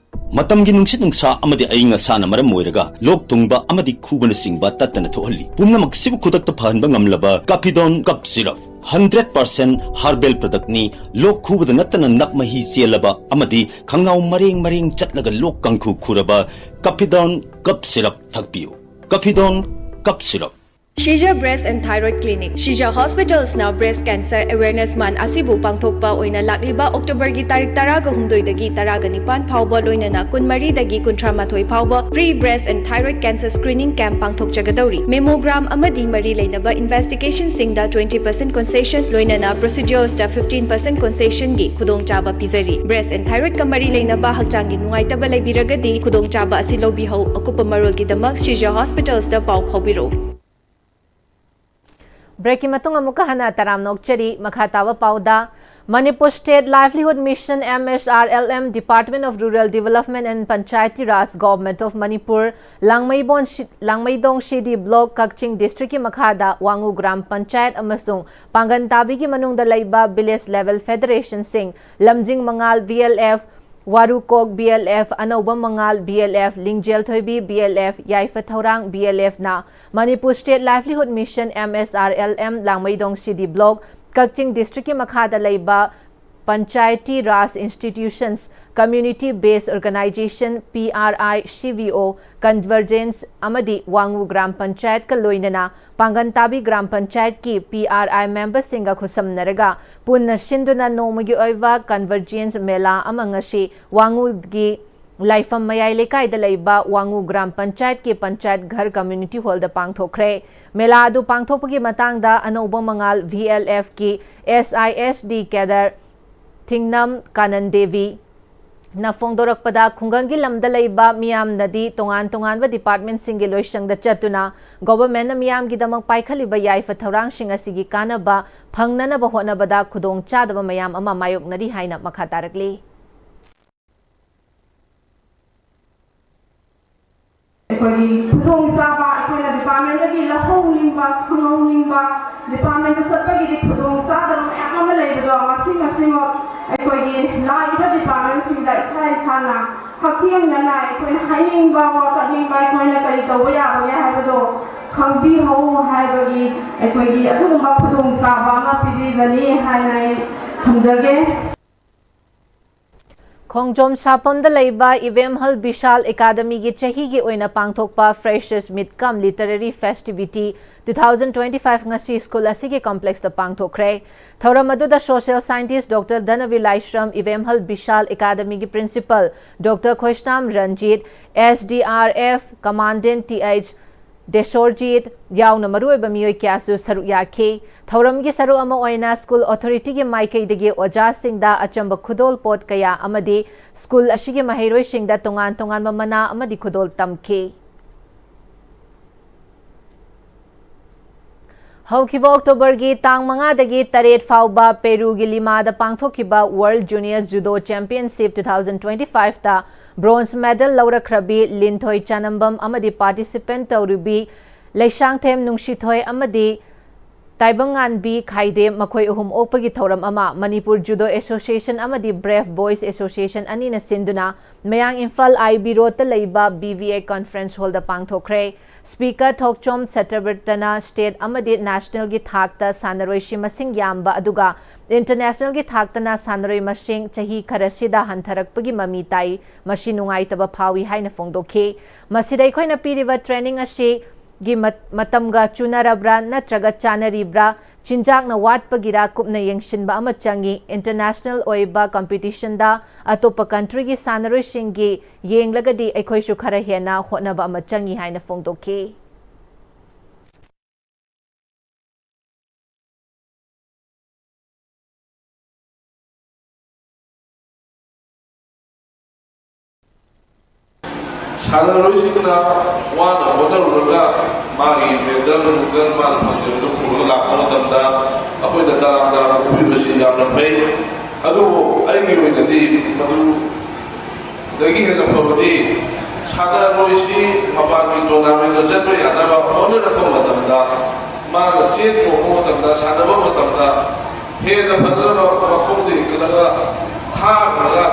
ꯃꯇꯝꯒꯤ ꯅꯨꯡꯁꯤꯠ ꯅꯨꯡꯁꯥ ꯑꯃꯗꯤ ꯑꯏꯪ ꯑꯁꯥꯅ ꯃꯔꯝ ꯑꯣꯏꯔꯒ ꯂꯣꯛ ꯊꯨꯡꯕ ꯑꯃꯗꯤ ꯈꯨꯕꯅꯆꯤꯡꯕ ꯇꯠꯇꯅ ꯊꯣꯛꯍꯜꯂꯤ꯫ ꯄꯨꯝꯅꯃꯛꯁꯤꯕꯨ ꯈꯨꯗꯛꯇ ꯐꯍꯟꯕ ꯉꯝꯂꯕ Capidon cough syrup hundred percent herbal productꯅꯤ꯫ ꯂꯣꯛ ꯈꯨꯕꯗ ꯅꯠꯇꯅ ꯅꯞ ꯃꯍꯤ ꯆꯦꯜꯂꯕ ꯑꯃꯗꯤ ꯈꯪꯅꯥꯎ ꯃꯔꯦꯡ ꯃꯔꯦꯡ ꯆꯠꯂꯒ ꯂꯣꯛ ꯀꯥꯡꯈꯨ ꯈꯨꯔꯕ Capidon cough syrup ꯊꯛꯄꯤꯌꯨ꯫ Capidon cough syrup꯫ Shija Breast and Thyroid Clinic, Shija Hospitals ꯅ breast cancer awareness month ꯑꯁꯤꯕꯨ ꯄꯥꯡꯊꯣꯛꯄ ꯑꯣꯏꯅ ꯂꯥꯛꯂꯤꯕ Octoberꯒꯤ ꯇꯥꯔꯤꯛ ꯇꯔꯥꯒ ꯍꯨꯝꯗꯣꯏꯗꯒꯤ ꯇꯔꯥꯒ ꯅꯤꯄꯥꯟ ꯐꯥꯎꯕ, ꯂꯣꯏꯅꯅ ꯀꯨꯟꯃꯔꯤꯗꯒꯤ ꯀꯨꯟꯊ꯭ꯔꯥ ꯃꯥꯊꯣꯏ ꯐꯥꯎꯕ free breast and thyroid cancer screening camp ꯄꯥꯡꯊꯣꯛꯆꯒꯗꯧꯔꯤ꯫ Mammogram ꯑꯃꯗꯤ ꯃꯔꯤ ꯂꯩꯅꯕ investigationꯁꯤꯡꯗ twenty percent concession, ꯂꯣꯏꯅꯅ proceduresꯇ fifteen percent concessionꯒꯤ ꯈꯨꯗꯣꯡꯆꯥꯕ ꯄꯤꯖꯔꯤ꯫ Breast and thyroidꯀ ꯃꯔꯤ ꯂꯩꯅꯕ ꯍꯛꯆꯥꯡꯒꯤ ꯅꯨꯡꯉꯥꯏꯇꯕ ꯂꯩꯕꯤꯔꯒꯗꯤ ꯈꯨꯗꯣꯡꯆꯥꯕ ꯑꯁꯤ ꯂꯧꯕꯤꯍꯧ꯫ ꯑꯀꯨꯞꯄ ꯃꯔꯣꯜꯒꯤꯗꯃꯛ Shija Hospitals ꯇ ꯄꯥꯎ ꯐꯥꯎꯕꯤꯔꯛꯎ꯫ Breakꯀꯤ ꯃꯇꯨꯡ ꯑꯃꯨꯛꯀ ꯍꯟꯅ ꯇꯔꯥꯝꯅ ꯑꯣꯛꯆꯔꯤ꯫ ꯃꯈꯥ ꯇꯥꯕ ꯄꯥꯎꯗ, Manipur State Livelihood Mission, M S R L M, Department of Rural Development and Panchayati Raj, Government of Manipur, ꯂꯥꯡꯃꯩꯕꯣꯟ ꯁꯤ-, ꯂꯥꯡꯃꯩꯗꯣꯡ C D Block, ꯀꯛꯆꯤꯡ Districtꯀꯤ ꯃꯈꯥꯗ ꯋꯥꯉꯨ ꯒ꯭ꯔꯥꯝ ꯄꯟꯆꯥꯌꯠ ꯑꯃꯁꯨꯡ ꯄꯥꯡꯒꯟ ꯇꯥꯕꯤꯒꯤ ꯃꯅꯨꯡꯗ ꯂꯩꯕ Village Level Federationꯁꯤꯡ, ꯂꯝꯖꯤꯡ ꯃꯉꯥꯜ V L F, ꯋꯥꯔꯨꯀꯣꯛ B L F, ꯑꯅꯧꯕ ꯃꯉꯥꯜ B L F, ꯂꯤꯡꯖꯦꯜ ꯊꯣꯏꯕꯤ B L F, ꯌꯥꯏꯐ ꯊꯧꯔꯥꯡ B L F ꯅ Manipur State Livelihood Mission M S R L M ꯂꯥꯡꯃꯩꯗꯣꯡ City Block, ꯀꯛꯆꯤꯡ District ꯀꯤ ꯃꯈꯥꯗ ꯂꯩꯕ Panchayati Raj Institutions, Community Based Organization P R I C V O, Convergence ꯑꯃꯗꯤ ꯋꯥꯉꯨ ꯒ꯭ꯔꯥꯝ ꯄꯟꯆꯥꯌꯠꯀ ꯂꯣꯏꯅꯅ ꯄꯥꯡꯒꯟ ꯇꯥꯕꯤ ꯒ꯭ꯔꯥꯝ ꯄꯟꯆꯥꯌꯠꯀꯤ P R I member ꯁꯤꯡꯒ ꯈꯨꯠꯁꯝꯅꯔꯒ ꯄꯨꯟꯅ ꯁꯤꯟꯗꯨꯅ ꯅꯣꯡꯃꯒꯤ ꯑꯣꯏꯕ Convergence ꯃꯦꯂꯥ ꯑꯃ ꯉꯁꯤ ꯋꯥꯉꯨꯒꯤ ꯂꯥꯏꯐꯝ ꯃꯌꯥꯏ ꯂꯩꯀꯥꯏꯗ ꯂꯩꯕ ꯋꯥꯉꯨ ꯒ꯭ꯔꯥꯝ ꯄꯟꯆꯥꯌꯠꯀꯤ ꯄꯟꯆꯥꯌꯠ ꯘꯔ Community Hall ꯗ ꯄꯥꯡꯊꯣꯛꯈ꯭ꯔꯦ꯫ ꯃꯦꯂꯥ ꯑꯗꯨ ꯄꯥꯡꯊꯣꯛꯄꯒꯤ ꯃꯇꯥꯡꯗ ꯑꯅꯧꯕ ꯃꯉꯥꯜ V L F ꯀꯤ S I S D cadre ꯊꯤꯡꯅꯝ Kanan Devi ꯅ ꯐꯣꯡꯗꯣꯔꯛꯄꯗ, ꯈꯨꯡꯒꯪꯒꯤ ꯂꯝꯗ ꯂꯩꯕ ꯃꯤꯌꯥꯝꯅꯗꯤ ꯇꯣꯉꯥꯟ ꯇꯣꯉꯥꯟꯕ department ꯁꯤꯡꯒꯤ ꯂꯣꯏꯁꯪꯗ ꯆꯠꯇꯨꯅ government ꯅ ꯃꯤꯌꯥꯝꯒꯤꯗꯃꯛ ꯄꯥꯏꯈꯠꯂꯤꯕ ꯌꯥꯏꯐ ꯊꯧꯔꯥꯡꯁꯤꯡ ꯑꯁꯤꯒꯤ ꯀꯥꯟꯅꯕ ꯐꯪꯅꯅꯕ ꯍꯣꯠꯅꯕꯗ ꯈꯨꯗꯣꯡꯆꯥꯗꯕ ꯃꯌꯥꯝ ꯑꯃ ꯃꯥꯌꯣꯛꯅꯔꯤ ꯍꯥꯏꯅ ꯃꯈꯥ ꯇꯥꯔꯛꯂꯤ꯫ ꯑꯩꯈꯣꯏꯒꯤ ꯈꯨꯗꯣꯡꯆꯥꯕ, ꯑꯩꯈꯣꯏꯅ department ꯇꯒꯤ ꯂꯧꯍꯧꯅꯤꯡꯕ, ꯈꯪꯍꯧꯅꯤꯡꯕ, department ꯇ ꯆꯠꯄꯒꯤꯗꯤ ꯈꯨꯗꯣꯡꯆꯥꯗꯕ ꯃꯌꯥꯝ ꯑꯃ ꯂꯩꯕꯗꯣ, ꯃꯁꯤ ꯃꯁꯤꯃꯛ ꯑꯩꯈꯣꯏꯒꯤ ꯂꯥꯛꯏꯕ department ꯁꯤꯡꯗ ꯏꯁꯥ ꯏꯁꯥꯅ ꯍꯛꯊꯦꯡꯅꯅ ꯑꯩꯈꯣꯏꯅ ꯍꯥꯏꯅꯤꯡꯕ, ꯋꯥꯀꯠꯅꯤꯡꯕ, ꯑꯩꯈꯣꯏꯅ ꯀꯔꯤ ꯇꯧꯕ ꯌꯥꯕꯒꯦ ꯍꯥꯏꯕꯗꯣ ꯈꯪꯕꯤꯍꯧ ꯍꯥꯏꯕꯒꯤ ꯑꯩꯈꯣꯏꯒꯤ ꯑꯗꯨꯒꯨꯝꯕ ꯈꯨꯗꯣꯡꯆꯥꯕ ꯑꯃ ꯄꯤꯕꯤꯕꯅꯤ ꯍꯥꯏꯅ ꯑꯩ ꯊꯝꯖꯒꯦ꯫ ꯈꯣꯡꯖꯣꯝ ꯁꯥꯄꯝꯗ ꯂꯩꯕ ꯏꯕꯦꯝꯍꯜ ꯕꯤꯁꯥꯜ ꯑꯦꯀꯥꯗꯃꯤꯒꯤ ꯆꯍꯤꯒꯤ ꯑꯣꯏꯅ ꯄꯥꯡꯊꯣꯛꯄ Freshers Meet cum Literary Festivity two thousand twenty-five ꯉꯁꯤ ꯁ꯭ꯀꯨꯜ ꯑꯁꯤꯒꯤ complex ꯇ ꯄꯥꯡꯊꯣꯛꯈ꯭ꯔꯦ꯫ ꯊꯧꯔꯝ ꯑꯗꯨꯗ social scientist Doctor ꯙꯅꯕꯤꯔ ꯂꯥꯏꯁ꯭ꯔꯝ, ꯏꯕꯦꯝꯍꯜ ꯕꯤꯁꯥꯜ ꯑꯦꯀꯥꯗꯃꯤꯒꯤ principal Doctor ꯈꯣꯏꯁꯅꯥꯝ Ranjit, S D R F Commandant Th ꯗꯦꯁꯣꯔꯖꯤꯠ ꯌꯥꯎꯅ ꯃꯔꯨꯑꯣꯏꯕ ꯃꯤꯑꯣꯏ ꯀꯌꯥꯁꯨ ꯁꯔꯨꯛ ꯌꯥꯈꯤ꯫ ꯊꯧꯔꯝꯒꯤ ꯁꯔꯨꯛ ꯑꯃ ꯑꯣꯏꯅ school authority ꯒꯤ ꯃꯥꯏꯀꯩꯗꯒꯤ ꯑꯣꯖꯥꯁꯤꯡꯗ ꯑꯆꯝꯕ ꯈꯨꯗꯣꯜ ꯄꯣꯠ ꯀꯌꯥ ꯑꯃꯗꯤ ꯁ꯭ꯀꯨꯜ ꯑꯁꯤꯒꯤ ꯃꯍꯩꯔꯣꯏꯁꯤꯡꯗ ꯇꯣꯉꯥꯟ ꯇꯣꯉꯥꯟꯕ ꯃꯅꯥ ꯑꯃꯗꯤ ꯈꯨꯗꯣꯜ ꯇꯝꯈꯤ꯫ ꯍꯧꯈꯤꯕ October ꯒꯤ ꯇꯥꯡ ꯃꯉꯥꯗꯒꯤ ꯇꯔꯦꯠ ꯐꯥꯎꯕ ꯄꯦꯔꯨꯒꯤ ꯂꯤꯃꯥꯗ ꯄꯥꯡꯊꯣꯛꯈꯤꯕ World Junior Judo Championship two thousand twenty-five ꯇ bronze medal ꯂꯧꯔꯛꯈ꯭ꯔꯕꯤ ꯂꯤꯟꯊꯣꯏ ꯆꯥꯅꯝꯕꯝ ꯑꯃꯗꯤ participant ꯇꯧꯔꯤꯕꯤ ꯂꯩꯁꯥꯡꯊꯦꯝ ꯅꯨꯡꯁꯤꯊꯣꯏ ꯑꯃꯗꯤ ꯇꯥꯏꯕꯪꯉꯥꯟꯕꯤ ꯈꯥꯏꯗꯦꯝ ꯃꯈꯣꯏ ꯑꯍꯨꯝ ꯑꯣꯛꯄꯒꯤ ꯊꯧꯔꯝ ꯑꯃ ꯃꯅꯤꯄꯨꯔ ꯖꯨꯗꯣ ꯑꯦꯁꯣꯁꯤꯌꯦꯁꯟ ꯑꯃꯗꯤ ꯕ꯭ꯔꯦꯐ ꯕꯣꯏꯁ ꯑꯦꯁꯣꯁꯤꯌꯦꯁꯟ ꯑꯅꯤꯅ ꯁꯤꯟꯗꯨꯅ ꯃꯌꯥꯡ ꯏꯝꯐꯥꯜ ꯑꯥꯏ ꯕꯤ ꯔꯣꯗꯇ ꯂꯩꯕ ꯕꯤ ꯚꯤ ꯑꯦ ꯀꯟꯐꯔꯦꯟꯁ ꯍꯣꯜꯗ ꯄꯥꯡꯊꯣꯛꯈ꯭ꯔꯦ꯫ ꯁ꯭ꯄꯤꯀꯔ ꯊꯣꯛꯆꯣꯝ ꯁꯇ꯭ꯌꯕ꯭ꯔꯇꯅ ꯁ꯭ꯇꯦꯠ ꯑꯃꯗꯤ ꯅꯦꯁꯅꯦꯜꯒꯤ ꯊꯥꯛꯇ ꯁꯥꯟꯅꯔꯣꯏꯁꯤ ꯃꯁꯤꯡ ꯌꯥꯝꯕ ꯑꯗꯨꯒ ꯏꯟꯇꯔꯅꯦꯁꯅꯦꯜꯒꯤ ꯊꯥꯛꯇꯅ ꯁꯥꯟꯅꯔꯣꯏ ꯃꯁꯤꯡ ꯆꯍꯤ ꯈꯔꯁꯤꯗ ꯍꯟꯊꯔꯛꯄꯒꯤ ꯃꯃꯤ ꯇꯥꯏ, ꯃꯁꯤ ꯅꯨꯡꯉꯥꯏꯇꯕ ꯐꯥꯎꯏ ꯍꯥꯏꯅ ꯐꯣꯡꯗꯣꯛꯈꯤ꯫ ꯃꯁꯤꯗ ꯑꯩꯈꯣꯏꯅ ꯄꯤꯔꯤꯕ ꯇ꯭ꯔꯦꯅꯤꯡ ꯑꯁꯤ ꯒꯤ ꯃꯠ-, ꯃꯇꯝꯒ ꯆꯨꯅꯔꯕ꯭ꯔꯥ ꯅꯠꯇ꯭ꯔꯒ ꯆꯥꯅꯔꯤꯕ꯭ꯔꯥ? ꯆꯤꯟꯖꯥꯛꯅ ꯋꯥꯠꯄꯒꯤꯔꯥ ꯀꯨꯞꯅ ꯌꯦꯡꯁꯤꯟꯕ ꯑꯃ ꯆꯪꯏ꯫ ꯏꯟꯇꯔꯅꯦꯁꯅꯦꯜ ꯑꯣꯏꯕ ꯀꯝꯄꯤꯇꯤꯁꯟꯗ ꯑꯇꯣꯞꯄ ꯀꯟꯇ꯭ꯔꯤꯒꯤ ꯁꯥꯟꯅꯔꯣꯏꯁꯤꯡꯒꯤ ꯌꯦꯡꯂꯒꯗꯤ ꯑꯩꯈꯣꯏꯁꯨ ꯈꯔ ꯍꯦꯟꯅ ꯍꯣꯠꯅꯕ ꯑꯃ ꯆꯪꯏ ꯍꯥꯏꯅ ꯐꯣꯡꯗꯣꯛꯈꯤ꯫ ꯁꯥꯟꯅꯔꯣꯏꯁꯤꯡꯅ ꯋꯥꯅ ꯍꯣꯠꯅꯔꯨꯔꯒ ꯃꯥꯒꯤ ꯃꯦꯗꯜ ꯅꯨꯡꯗꯜ ꯃꯥꯅ ꯐꯪꯖꯕꯗꯨ ꯄꯨꯔꯒ ꯂꯥꯛꯄ ꯃꯇꯝꯗ ꯑꯩꯈꯣꯏꯅ ꯇꯔꯥꯝ ꯇꯔꯥꯝꯅ ꯑꯣꯛꯄꯤꯕꯁꯤ ꯌꯥꯝꯅ ꯐꯩ꯫ ꯑꯗꯨꯕꯨ ꯑꯩꯒꯤ ꯑꯣꯏꯅꯗꯤ ꯃꯗꯨꯗꯒꯤ ꯍꯦꯟꯅ ꯐꯕꯗꯤ ꯁꯥꯟꯅꯔꯣꯏꯁꯤ ꯃꯄꯥꯟꯒꯤ ꯇꯣꯔꯅꯥꯃꯦꯟꯗ ꯆꯠꯄ ꯌꯥꯅꯕ ꯍꯣꯠꯅꯔꯛꯄ ꯃꯇꯝꯗ, ꯃꯥꯅ ꯆꯦꯟ ꯆꯣꯡꯕ ꯃꯇꯝꯗ, ꯁꯥꯟꯅꯕ ꯃꯇꯝꯗ ꯍꯦꯟꯅ ꯐꯖꯅꯕ ꯃꯈꯣꯡꯗ ꯏꯟꯈꯠꯂꯒ ꯊꯥꯈ꯭ꯔꯒ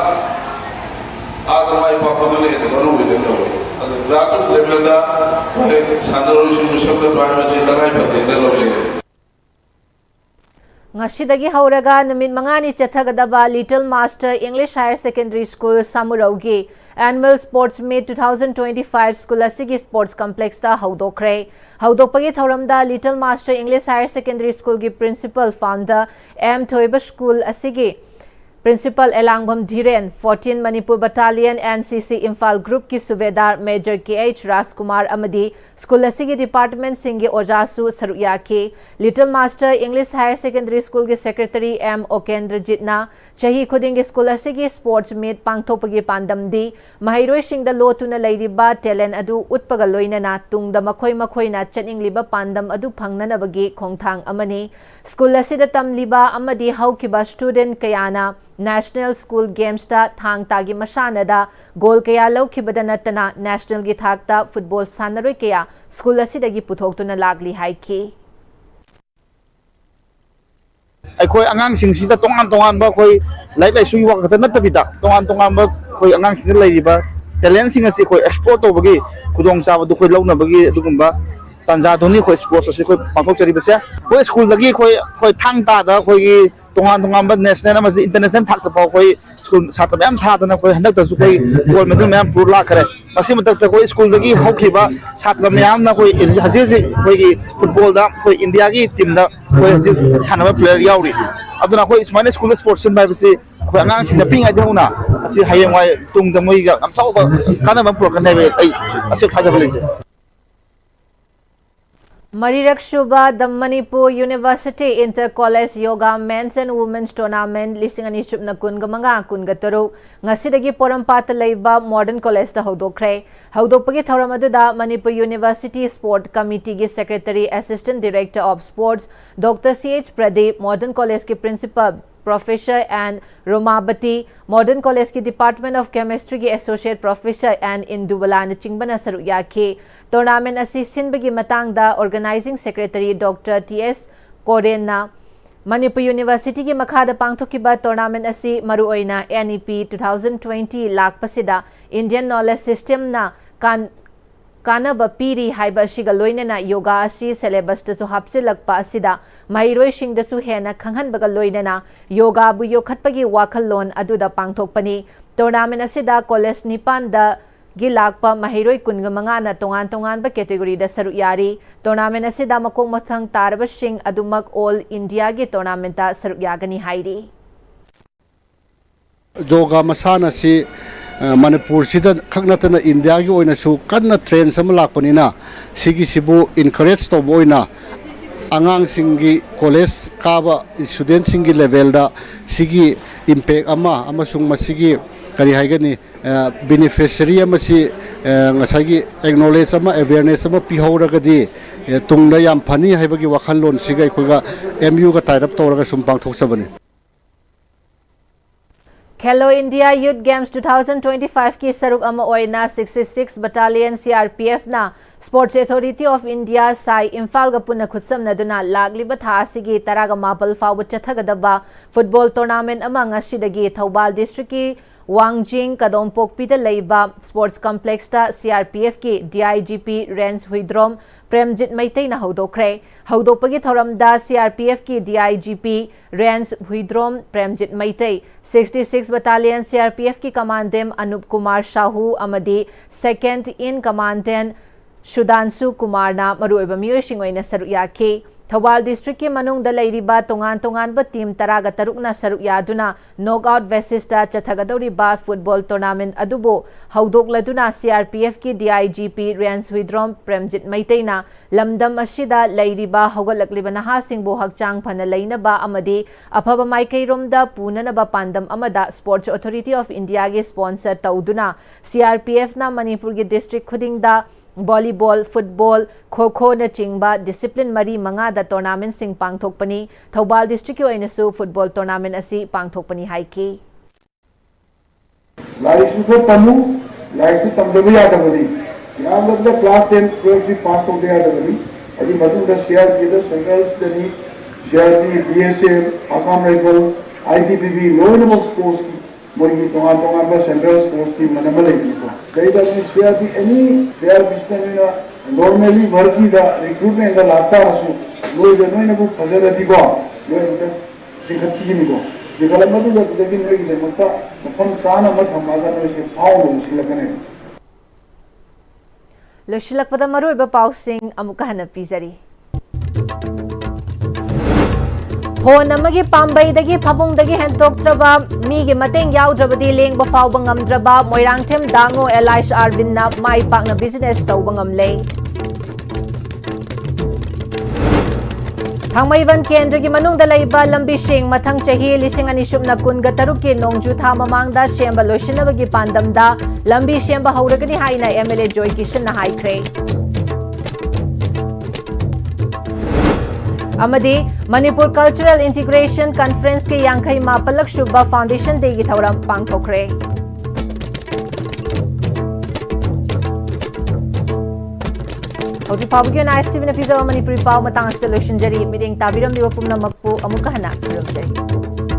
ꯑꯥꯗ ꯃꯥꯏ ꯄꯥꯛꯄꯗꯨꯅ ꯍꯦꯟꯅ ꯃꯔꯨ ꯑꯣꯏꯅ ꯂꯧꯏ꯫ ꯑꯗꯨ ꯒ꯭ꯔꯥꯁꯔꯨꯠ ꯂꯦꯚꯦꯜꯗ ꯑꯩꯈꯣꯏ ꯁꯥꯟꯅꯔꯣꯏꯁꯤꯡꯕꯨ ꯁꯦꯝꯒꯠꯄ ꯍꯥꯏꯕꯁꯤ ꯇꯉꯥꯏ ꯐꯗꯦꯅ ꯂꯧꯖꯩ꯫ ꯉꯁꯤꯗꯒꯤ ꯍꯧꯔꯒ ꯅꯨꯃꯤꯠ ꯃꯉꯥꯅꯤ ꯆꯠꯊꯒꯗꯕ Little Master English Higher Secondary School ꯁꯥꯃꯨꯔꯧꯒꯤ Annual Sports Meet two thousand twenty-five school ꯑꯁꯤꯒꯤ sports complexꯇ ꯍꯧꯗꯣꯛꯈ꯭ꯔꯦ꯫ ꯍꯧꯗꯣꯛꯄꯒꯤ ꯊꯧꯔꯝꯗ Little Master English Higher Secondary Schoolꯒꯤ principal founder M ꯊꯣꯏꯕ, school ꯑꯁꯤꯒꯤ principal ꯑꯦꯂꯥꯡꯕꯝ ꯙꯤꯔꯦꯟ, fourteen Manipur Battalion N C C Imphal groupꯀꯤ ꯁꯨꯕꯦꯗꯥꯔ Major K H ꯔꯥꯖꯀꯨꯃꯥꯔ ꯑꯃꯗꯤ school ꯑꯁꯤꯒꯤ departmentꯁꯤꯡꯒꯤ ꯑꯣꯖꯥꯁꯨ ꯁꯔꯨꯛ ꯌꯥꯈꯤ꯫ Little Master English Higher Secondary Schoolꯒꯤ secretary M ꯑꯣꯀꯦꯟꯗ꯭ꯔꯖꯤꯠꯅ ꯆꯍꯤ ꯈꯨꯗꯤꯡꯒꯤ school ꯑꯁꯤꯒꯤ sports meet ꯄꯥꯡꯊꯣꯛꯄꯒꯤ ꯄꯥꯟꯗꯝꯗꯤ ꯃꯍꯩꯔꯣꯏꯁꯤꯡꯗ ꯂꯣꯠꯇꯨꯅ ꯂꯩꯔꯤꯕ talent ꯑꯗꯨ ꯎꯠꯄꯒ ꯂꯣꯏꯅꯅ ꯇꯨꯡꯗ ꯃꯈꯣꯏ ꯃꯈꯣꯏꯅ ꯆꯠꯅꯤꯡꯂꯤꯕ ꯄꯥꯟꯗꯝ ꯑꯗꯨ ꯐꯪꯅꯅꯕꯒꯤ ꯈꯣꯡꯊꯥꯡ ꯑꯃꯅꯤ꯫ School ꯑꯁꯤꯗ ꯇꯝꯂꯤꯕ ꯑꯃꯗꯤ ꯍꯧꯈꯤꯕ student ꯀꯌꯥꯅ National School Gamesꯇ ꯊꯥꯡ ꯇꯥꯒꯤ ꯃꯁꯥꯟꯅꯗ gold ꯀꯌꯥ ꯂꯧꯈꯤꯕꯗ ꯅꯠꯇꯅ nationalꯒꯤ ꯊꯥꯛꯇ football ꯁꯥꯟꯅꯔꯣꯏ ꯀꯌꯥ school ꯑꯁꯤꯗꯒꯤ ꯄꯨꯊꯣꯛꯇꯨꯅ ꯂꯥꯛꯂꯤ ꯍꯥꯏꯈꯤ꯫ ꯑꯩꯈꯣꯏ ꯑꯉꯥꯡꯁꯤꯡꯁꯤꯗ ꯇꯣꯉꯥꯟ ꯇꯣꯉꯥꯟꯕ ꯑꯩꯈꯣꯏ ꯂꯥꯏꯔꯤꯛ ꯂꯥꯏꯁꯨꯒꯤ ꯋꯥ ꯈꯛꯇ ꯅꯠꯇꯕꯤꯗ, ꯇꯣꯉꯥꯟ ꯇꯣꯉꯥꯟꯕ ꯑꯩꯈꯣꯏ ꯑꯉꯥꯡꯁꯤꯡꯗ ꯂꯩꯔꯤꯕ talentꯁꯤꯡ ꯑꯁꯤ ꯑꯩꯈꯣꯏ explore ꯇꯧꯕꯒꯤ ꯈꯨꯗꯣꯡꯆꯥꯕꯗꯨ ꯑꯩꯈꯣꯏ ꯂꯧꯅꯕꯒꯤ ꯑꯗꯨꯒꯨꯝꯕ ꯇꯥꯟꯖꯥꯗꯨꯅꯤ ꯑꯩꯈꯣꯏ sports ꯑꯁꯤ ꯑꯩꯈꯣꯏ ꯄꯥꯡꯊꯣꯛꯆꯔꯤꯕꯁꯦ꯫ ꯑꯩꯈꯣꯏ schoolꯗꯒꯤ ꯑꯩꯈꯣꯏ, ꯑꯩꯈꯣꯏ ꯊꯥꯡ ꯇꯥꯗ ꯑꯩꯈꯣꯏꯒꯤ ꯇꯣꯉꯥꯟ ꯇꯣꯉꯥꯟꯕ national ꯑꯃꯁꯨꯡ international ꯊꯥꯛꯇ ꯐꯥꯎ ꯑꯩꯈꯣꯏ school ꯁꯥꯇ꯭ꯔ ꯃꯌꯥꯝ ꯊꯥꯗꯅ ꯑꯩꯈꯣꯏ ꯍꯟꯗꯛꯇꯁꯨ ꯑꯩꯈꯣꯏ gold medal ꯃꯌꯥꯝ ꯄꯨꯔ ꯂꯥꯛꯈ꯭ꯔꯦ꯫ ꯃꯁꯤ ꯃꯊꯛꯇ ꯑꯩꯈꯣꯏ schoolꯗꯒꯤ ꯍꯧꯈꯤꯕ ꯁꯥꯇ꯭ꯔ ꯃꯌꯥꯝꯅ ꯑꯩꯈꯣꯏ ꯍꯧꯖꯤꯛ ꯍꯧꯖꯤꯛ ꯑꯩꯈꯣꯏꯒꯤ footballꯗ ꯑꯩꯈꯣꯏ Indiaꯒꯤ teamꯗ ꯑꯩꯈꯣꯏ ꯍꯧꯖꯤꯛ ꯁꯥꯟꯅꯕ player ꯌꯥꯎꯔꯤ꯫ ꯑꯗꯨꯅ ꯑꯩꯈꯣꯏ ꯁꯨꯃꯥꯏꯅ schoolꯗ sports ꯁꯤꯟꯕ ꯍꯥꯏꯕꯁꯤ ꯑꯩꯈꯣꯏ ꯑꯉꯥꯡꯁꯤꯡꯅ ꯄꯤꯛꯏꯉꯩꯗꯒꯤ ꯍꯧꯅ ꯑꯁꯤ ꯍꯌꯦꯡꯋꯥꯏ ꯇꯨꯡꯗ ꯃꯣꯏꯒ ꯌꯥꯝ ꯆꯥꯎꯕ ꯀꯥꯟꯅꯕ ꯑꯃ ꯄꯨꯔꯛꯀꯅꯤ ꯍꯥꯏꯕ ꯑꯩ ꯑꯁꯤ ꯊꯥꯖꯕ ꯂꯩꯖꯩ꯫ ꯃꯔꯤꯔꯛ ꯁꯨꯕ The Manipur University Inter College Yoga Men's and Women's Tournament ꯂꯤꯁꯤꯡ ꯑꯅꯤ ꯁꯨꯞꯅ ꯀꯨꯟꯒ ꯃꯉꯥ ꯀꯨꯟꯒ ꯇꯔꯨꯛ ꯉꯁꯤꯗꯒꯤ ꯄꯣꯔꯣꯝꯄꯥꯠꯇ ꯂꯩꯕ Modern Collegeꯇ ꯍꯧꯗꯣꯛꯈ꯭ꯔꯦ꯫ ꯍꯧꯗꯣꯛꯄꯒꯤ ꯊꯧꯔꯝ ꯑꯗꯨꯗ Manipur University Sport Committeeꯒꯤ Secretary, Assistant Director of Sports Doctor C H Pradeep, Modern Collegeꯀꯤ Principal Professor N Romabati, Modern Collegeꯀꯤ Department of Chemistryꯒꯤ Associate Professor N Indubala ꯅꯆꯤꯡꯕꯅ ꯁꯔꯨꯛ ꯌꯥꯈꯤ꯫ Tournament ꯑꯁꯤ ꯁꯤꯟꯕꯒꯤ ꯃꯇꯥꯡꯗ Organizing Secretary Doctor T S Korenꯅ Manipur Universityꯒꯤ ꯃꯈꯥꯗ ꯄꯥꯡꯊꯣꯛꯈꯤꯕ tournament ꯑꯁꯤ ꯃꯔꯨꯑꯣꯏꯅ N E P two thousand twenty ꯂꯥꯛꯄꯁꯤꯗ Indian knowledge systemꯅ ꯀꯥꯟ-, ꯀꯥꯟꯅꯕ ꯄꯤꯔꯤ ꯍꯥꯏꯕ ꯑꯁꯤꯒ ꯂꯣꯏꯅꯅ yoga ꯑꯁꯤ syllabusꯇꯁꯨ ꯍꯥꯞꯆꯤꯜꯂꯛꯄ ꯑꯁꯤꯗ ꯃꯍꯩꯔꯣꯏꯁꯤꯡꯗꯁꯨ ꯍꯦꯟꯅ ꯈꯪꯍꯟꯕꯒ ꯂꯣꯏꯅꯅ yogaꯕꯨ ꯌꯣꯛꯈꯠꯄꯒꯤ ꯋꯥꯈꯜꯂꯣꯟ ꯑꯗꯨꯗ ꯄꯥꯡꯊꯣꯛꯄꯅꯤ꯫ Tournament ꯑꯁꯤꯗ college ꯅꯤꯄꯥꯟꯗꯒꯤ ꯂꯥꯛꯄ ꯃꯍꯩꯔꯣꯏ ꯀꯨꯟꯒ ꯃꯉꯥꯅ ꯇꯣꯉꯥꯟ ꯇꯣꯉꯥꯟꯕ categoryꯗ ꯁꯔꯨꯛ ꯌꯥꯔꯤ꯫ Tournament ꯑꯁꯤꯗ ꯃꯀꯣꯛ ꯃꯊꯪ ꯇꯥꯔꯕꯁꯤꯡ ꯑꯗꯨꯃꯛ All Indiaꯒꯤ tournamentꯇ ꯁꯔꯨꯛ ꯌꯥꯒꯅꯤ ꯍꯥꯏꯔꯤ꯫ ꯌꯣꯒꯥ ꯃꯁꯥꯟꯅ ꯑꯁꯤ, ꯑ, ꯃꯅꯤꯄꯨꯔꯁꯤꯗ ꯈꯛ ꯅꯠꯇꯅ ꯏꯟꯗꯤꯌꯥꯒꯤ ꯑꯣꯏꯅꯁꯨ ꯀꯟꯅ trends ꯑꯃ ꯂꯥꯛꯄꯅꯤꯅ, ꯁꯤꯒꯤꯁꯤꯕꯨ encourage ꯇꯧꯕ ꯑꯣꯏꯅ ꯑꯉꯥꯡꯁꯤꯡꯒꯤ, college ꯀꯥꯕ studentꯁꯤꯡꯒꯤ levelꯗ ꯁꯤꯒꯤ impact ꯑꯃ ꯑꯃꯁꯨꯡ ꯃꯁꯤꯒꯤ, ꯀꯔꯤ ꯍꯥꯏꯒꯅꯤ, ꯑ, beneficiary ꯑꯃꯁꯤ, ꯑ, ꯉꯁꯥꯏꯒꯤ acknowledge ꯑꯃ, awareness ꯑꯃ ꯄꯤꯍꯧꯔꯒꯗꯤ, ꯑ, ꯇꯨꯡꯗ ꯌꯥꯝ ꯐꯅꯤ ꯍꯥꯏꯕꯒꯤ ꯋꯥꯈꯜꯂꯣꯟꯁꯤꯒ ꯑꯩꯈꯣꯏꯒ M Uꯒ tie up ꯇꯧꯔꯒ ꯁꯨꯝ ꯄꯥꯡꯊꯣꯛꯆꯕꯅꯤ꯫ Khelo India Youth Games two thousand twenty-five ꯀꯤ ꯁꯔꯨꯛ ꯑꯃ ꯑꯣꯏꯅ sixty-six Battalion C R P F ꯅ Sports Authority of India, ꯁꯥꯏ, ꯏꯝꯐꯥꯜꯒ ꯄꯨꯟꯅ ꯈꯨꯠꯁꯝꯅꯗꯨꯅ ꯂꯥꯛꯂꯤꯕ ꯊꯥ ꯑꯁꯤꯒꯤ ꯇꯔꯥꯃꯥꯄꯜ ꯐꯥꯎꯕ ꯆꯠꯊꯒꯗꯕ football tournament ꯑꯃ ꯉꯁꯤꯗꯒꯤ ꯊꯧꯕꯥꯜ district ꯀꯤ ꯋꯥꯡꯖꯤꯡ ꯀꯗꯣꯝꯄꯣꯛꯄꯤꯗ ꯂꯩꯕ Sports Complex ꯇ C R P F ꯀꯤ D I G P Range Huidrom Premjit ꯃꯩꯇꯩꯅ ꯍꯧꯗꯣꯛꯈ꯭ꯔꯦ꯫ ꯍꯧꯗꯣꯛꯄꯒꯤ ꯊꯧꯔꯝꯗ C R P F ꯀꯤ D I G P Range Huidrom Premjit Meitei, sixty-six Battalion C R P F ꯀꯤ Commandant ꯑꯅꯨꯞ ꯀꯨꯃꯥꯔ ꯁꯥꯍꯨ ꯑꯃꯗꯤ Second in Commandant ꯁꯨꯗꯥꯟꯁꯨ ꯀꯨꯃꯥꯔꯅ ꯃꯔꯨꯑꯣꯏꯕ ꯃꯤꯑꯣꯏꯁꯤꯡ ꯑꯣꯏꯅ ꯁꯔꯨꯛ ꯌꯥꯈꯤ꯫ ꯊꯧꯕꯥꯜ district ꯀꯤ ꯃꯅꯨꯡꯗ ꯂꯩꯔꯤꯕ ꯇꯣꯉꯥꯟ ꯇꯣꯉꯥꯟꯕ team ꯇꯔꯥꯒ ꯇꯔꯨꯛꯅ ꯁꯔꯨꯛ ꯌꯥꯗꯨꯅ knock out basis ꯇ ꯆꯠꯊꯒꯗꯧꯔꯤꯕ football tournament ꯑꯗꯨꯕꯨ ꯍꯧꯗꯣꯛꯂꯗꯨꯅ C R P F ꯀꯤ D I G P Range Huidrom Premjit ꯃꯩꯇꯩꯅ ꯂꯝꯗꯝ ꯑꯁꯤꯗ ꯂꯩꯔꯤꯕ ꯍꯧꯒꯠꯂꯛꯂꯤꯕ ꯅꯍꯥꯁꯤꯡꯕꯨ ꯍꯛꯆꯥꯡ ꯐꯅ ꯂꯩꯅꯕ ꯑꯃꯗꯤ ꯑꯐꯕ ꯃꯥꯏꯀꯩꯔꯣꯝꯗ ꯄꯨꯅꯅꯕ ꯄꯥꯟꯗꯝ ꯑꯃꯗ Sports Authority of India ꯒꯤ sponsor ꯇꯧꯗꯨꯅ C R P F ꯅ ꯃꯅꯤꯄꯨꯔꯒꯤ district ꯈꯨꯗꯤꯡꯗ volleyball, football, ꯈꯣ ꯈꯣꯅꯆꯤꯡꯕ discipline ꯃꯔꯤ ꯃꯉꯥꯗ tournament ꯁꯤꯡ ꯄꯥꯡꯊꯣꯛꯄꯅꯤ꯫ ꯊꯧꯕꯥꯜ district ꯀꯤ ꯑꯣꯏꯅꯁꯨ football tournament ꯑꯁꯤ ꯄꯥꯡꯊꯣꯛꯄꯅꯤ ꯍꯥꯏꯈꯤ꯫ ꯂꯥꯏꯔꯤꯛꯁꯨ ꯈꯔ ꯇꯝꯃꯨ, ꯂꯥꯏꯔꯤꯛꯁꯨ ꯇꯝꯗꯕ ꯌꯥꯗꯕꯅꯤ꯫ ꯌꯥꯝꯗꯕꯗ class ten, twelve ꯁꯤ pass ꯇꯧꯗ ꯌꯥꯗꯕꯅꯤ꯫ ꯑꯗꯨꯒꯤ ꯃꯇꯨꯡꯗ C R P F the central Sydney, C R P F, B S F, Assam Rifle, I T B P ꯂꯣꯏꯅꯃꯛ sports ꯀꯤ ꯃꯣꯏꯒꯤ ꯇꯣꯉꯥꯟ ꯇꯣꯉꯥꯟꯕ central sports team ꯑꯃ ꯂꯩꯕꯅꯤꯀꯣ꯫ ꯀꯩꯗꯧꯅꯤ C R P F, any C R P F ꯁꯤꯗ ꯅꯣꯏꯅ normally ꯚꯔꯇꯤꯗ recruitment ꯗ ꯂꯥꯛꯇꯥꯔꯁꯨ ꯅꯣꯏꯗ ꯅꯣꯏꯅꯕꯨ ꯐꯖꯔꯗꯤꯀꯣ, ꯅꯣꯏ ꯑꯝꯇ ꯆꯤꯡꯈꯠꯈꯤꯒꯅꯤꯀꯣ꯫ ꯆꯤꯡꯈꯠꯂ ꯃꯇꯨꯡꯗ ꯑꯗꯨꯗꯒꯤ ꯅꯣꯏꯒꯤꯗꯃꯛꯇ ꯃꯐꯝ ꯆꯥꯅ ꯑꯃ ꯊꯝꯃꯒ ꯅꯣꯏꯁꯦ ꯐꯥꯎꯅꯕ ꯁꯤꯜꯂꯛꯀꯅꯦꯕ꯫ ꯂꯣꯏꯁꯤꯜꯂꯛꯄꯗ ꯃꯔꯨꯑꯣꯏꯕ ꯄꯥꯎꯁꯤꯡ ꯑꯃꯨꯛꯀ ꯍꯟꯅ ꯄꯤꯖꯔꯤ꯫ ꯐꯣꯟ ꯑꯃꯒꯤ ꯄꯥꯝꯕꯩꯗꯒꯤ ꯐꯃꯨꯡꯗꯒꯤ ꯍꯦꯟꯇꯣꯛꯇ꯭ꯔꯕ, ꯃꯤꯒꯤ ꯃꯇꯦꯡ ꯌꯥꯎꯗ꯭ꯔꯕꯗꯤ ꯂꯦꯡꯕ ꯐꯥꯎꯕ ꯉꯝꯗ꯭ꯔꯕ ꯃꯣꯏꯔꯥꯡꯊꯦꯝ ꯗꯥꯉꯣ ꯑꯦꯂꯥꯏꯁ ꯑꯥꯔꯕꯤꯟꯅ ꯃꯥꯏ ꯄꯥꯛꯅ business ꯇꯧꯕ ꯉꯝꯂꯦ꯫ ꯊꯥꯡꯃꯩꯕꯟ ꯀꯦꯟꯗ꯭ꯔꯒꯤ ꯃꯅꯨꯡꯗ ꯂꯩꯕ ꯂꯝꯕꯤꯁꯤꯡ ꯃꯊꯪ ꯆꯍꯤ ꯂꯤꯁꯤꯡ ꯑꯅꯤ ꯁꯨꯞꯅ ꯀꯨꯟꯒ ꯇꯔꯨꯛꯀꯤ ꯅꯣꯡꯖꯨ ꯊꯥ ꯃꯃꯥꯡꯗ ꯁꯦꯝꯕ ꯂꯣꯏꯁꯤꯟꯅꯕꯒꯤ ꯄꯥꯟꯗꯝꯗ ꯂꯝꯕꯤ ꯁꯦꯝꯕ ꯍꯧꯔꯒꯅꯤ ꯍꯥꯏꯅ M L A ꯖꯣꯏ ꯀꯤꯁꯟꯅ ꯍꯥꯏꯈ꯭ꯔꯦ꯫ ꯑꯃꯗꯤ Manipur Cultural Integration Conference ꯀꯤ ꯌꯥꯡꯈꯩ ꯃꯥꯄꯜꯂꯛ ꯁꯨꯕ Foundation Day ꯒꯤ ꯊꯧꯔꯝ ꯄꯥꯡꯊꯣꯛꯈ꯭ꯔꯦ꯫ ꯍꯧꯖꯤꯛ ꯐꯥꯎꯕꯒꯤ ꯑꯣꯏꯅ ISTV ꯅ ꯄꯤꯖꯕ ꯃꯅꯤꯄꯨꯔꯤ ꯄꯥꯎ ꯃꯇꯥꯡ ꯑꯁꯤꯗ ꯂꯣꯏꯁꯤꯟꯖꯔꯤ꯫ ꯃꯤꯠꯌꯦꯡ ꯇꯥꯕꯤꯔꯝꯂꯤꯕ ꯄꯨꯝꯅꯃꯛꯄꯨ ꯑꯃꯨꯛꯀ ꯍꯟꯅ ꯈꯨꯔꯨꯝꯖꯔꯤ꯫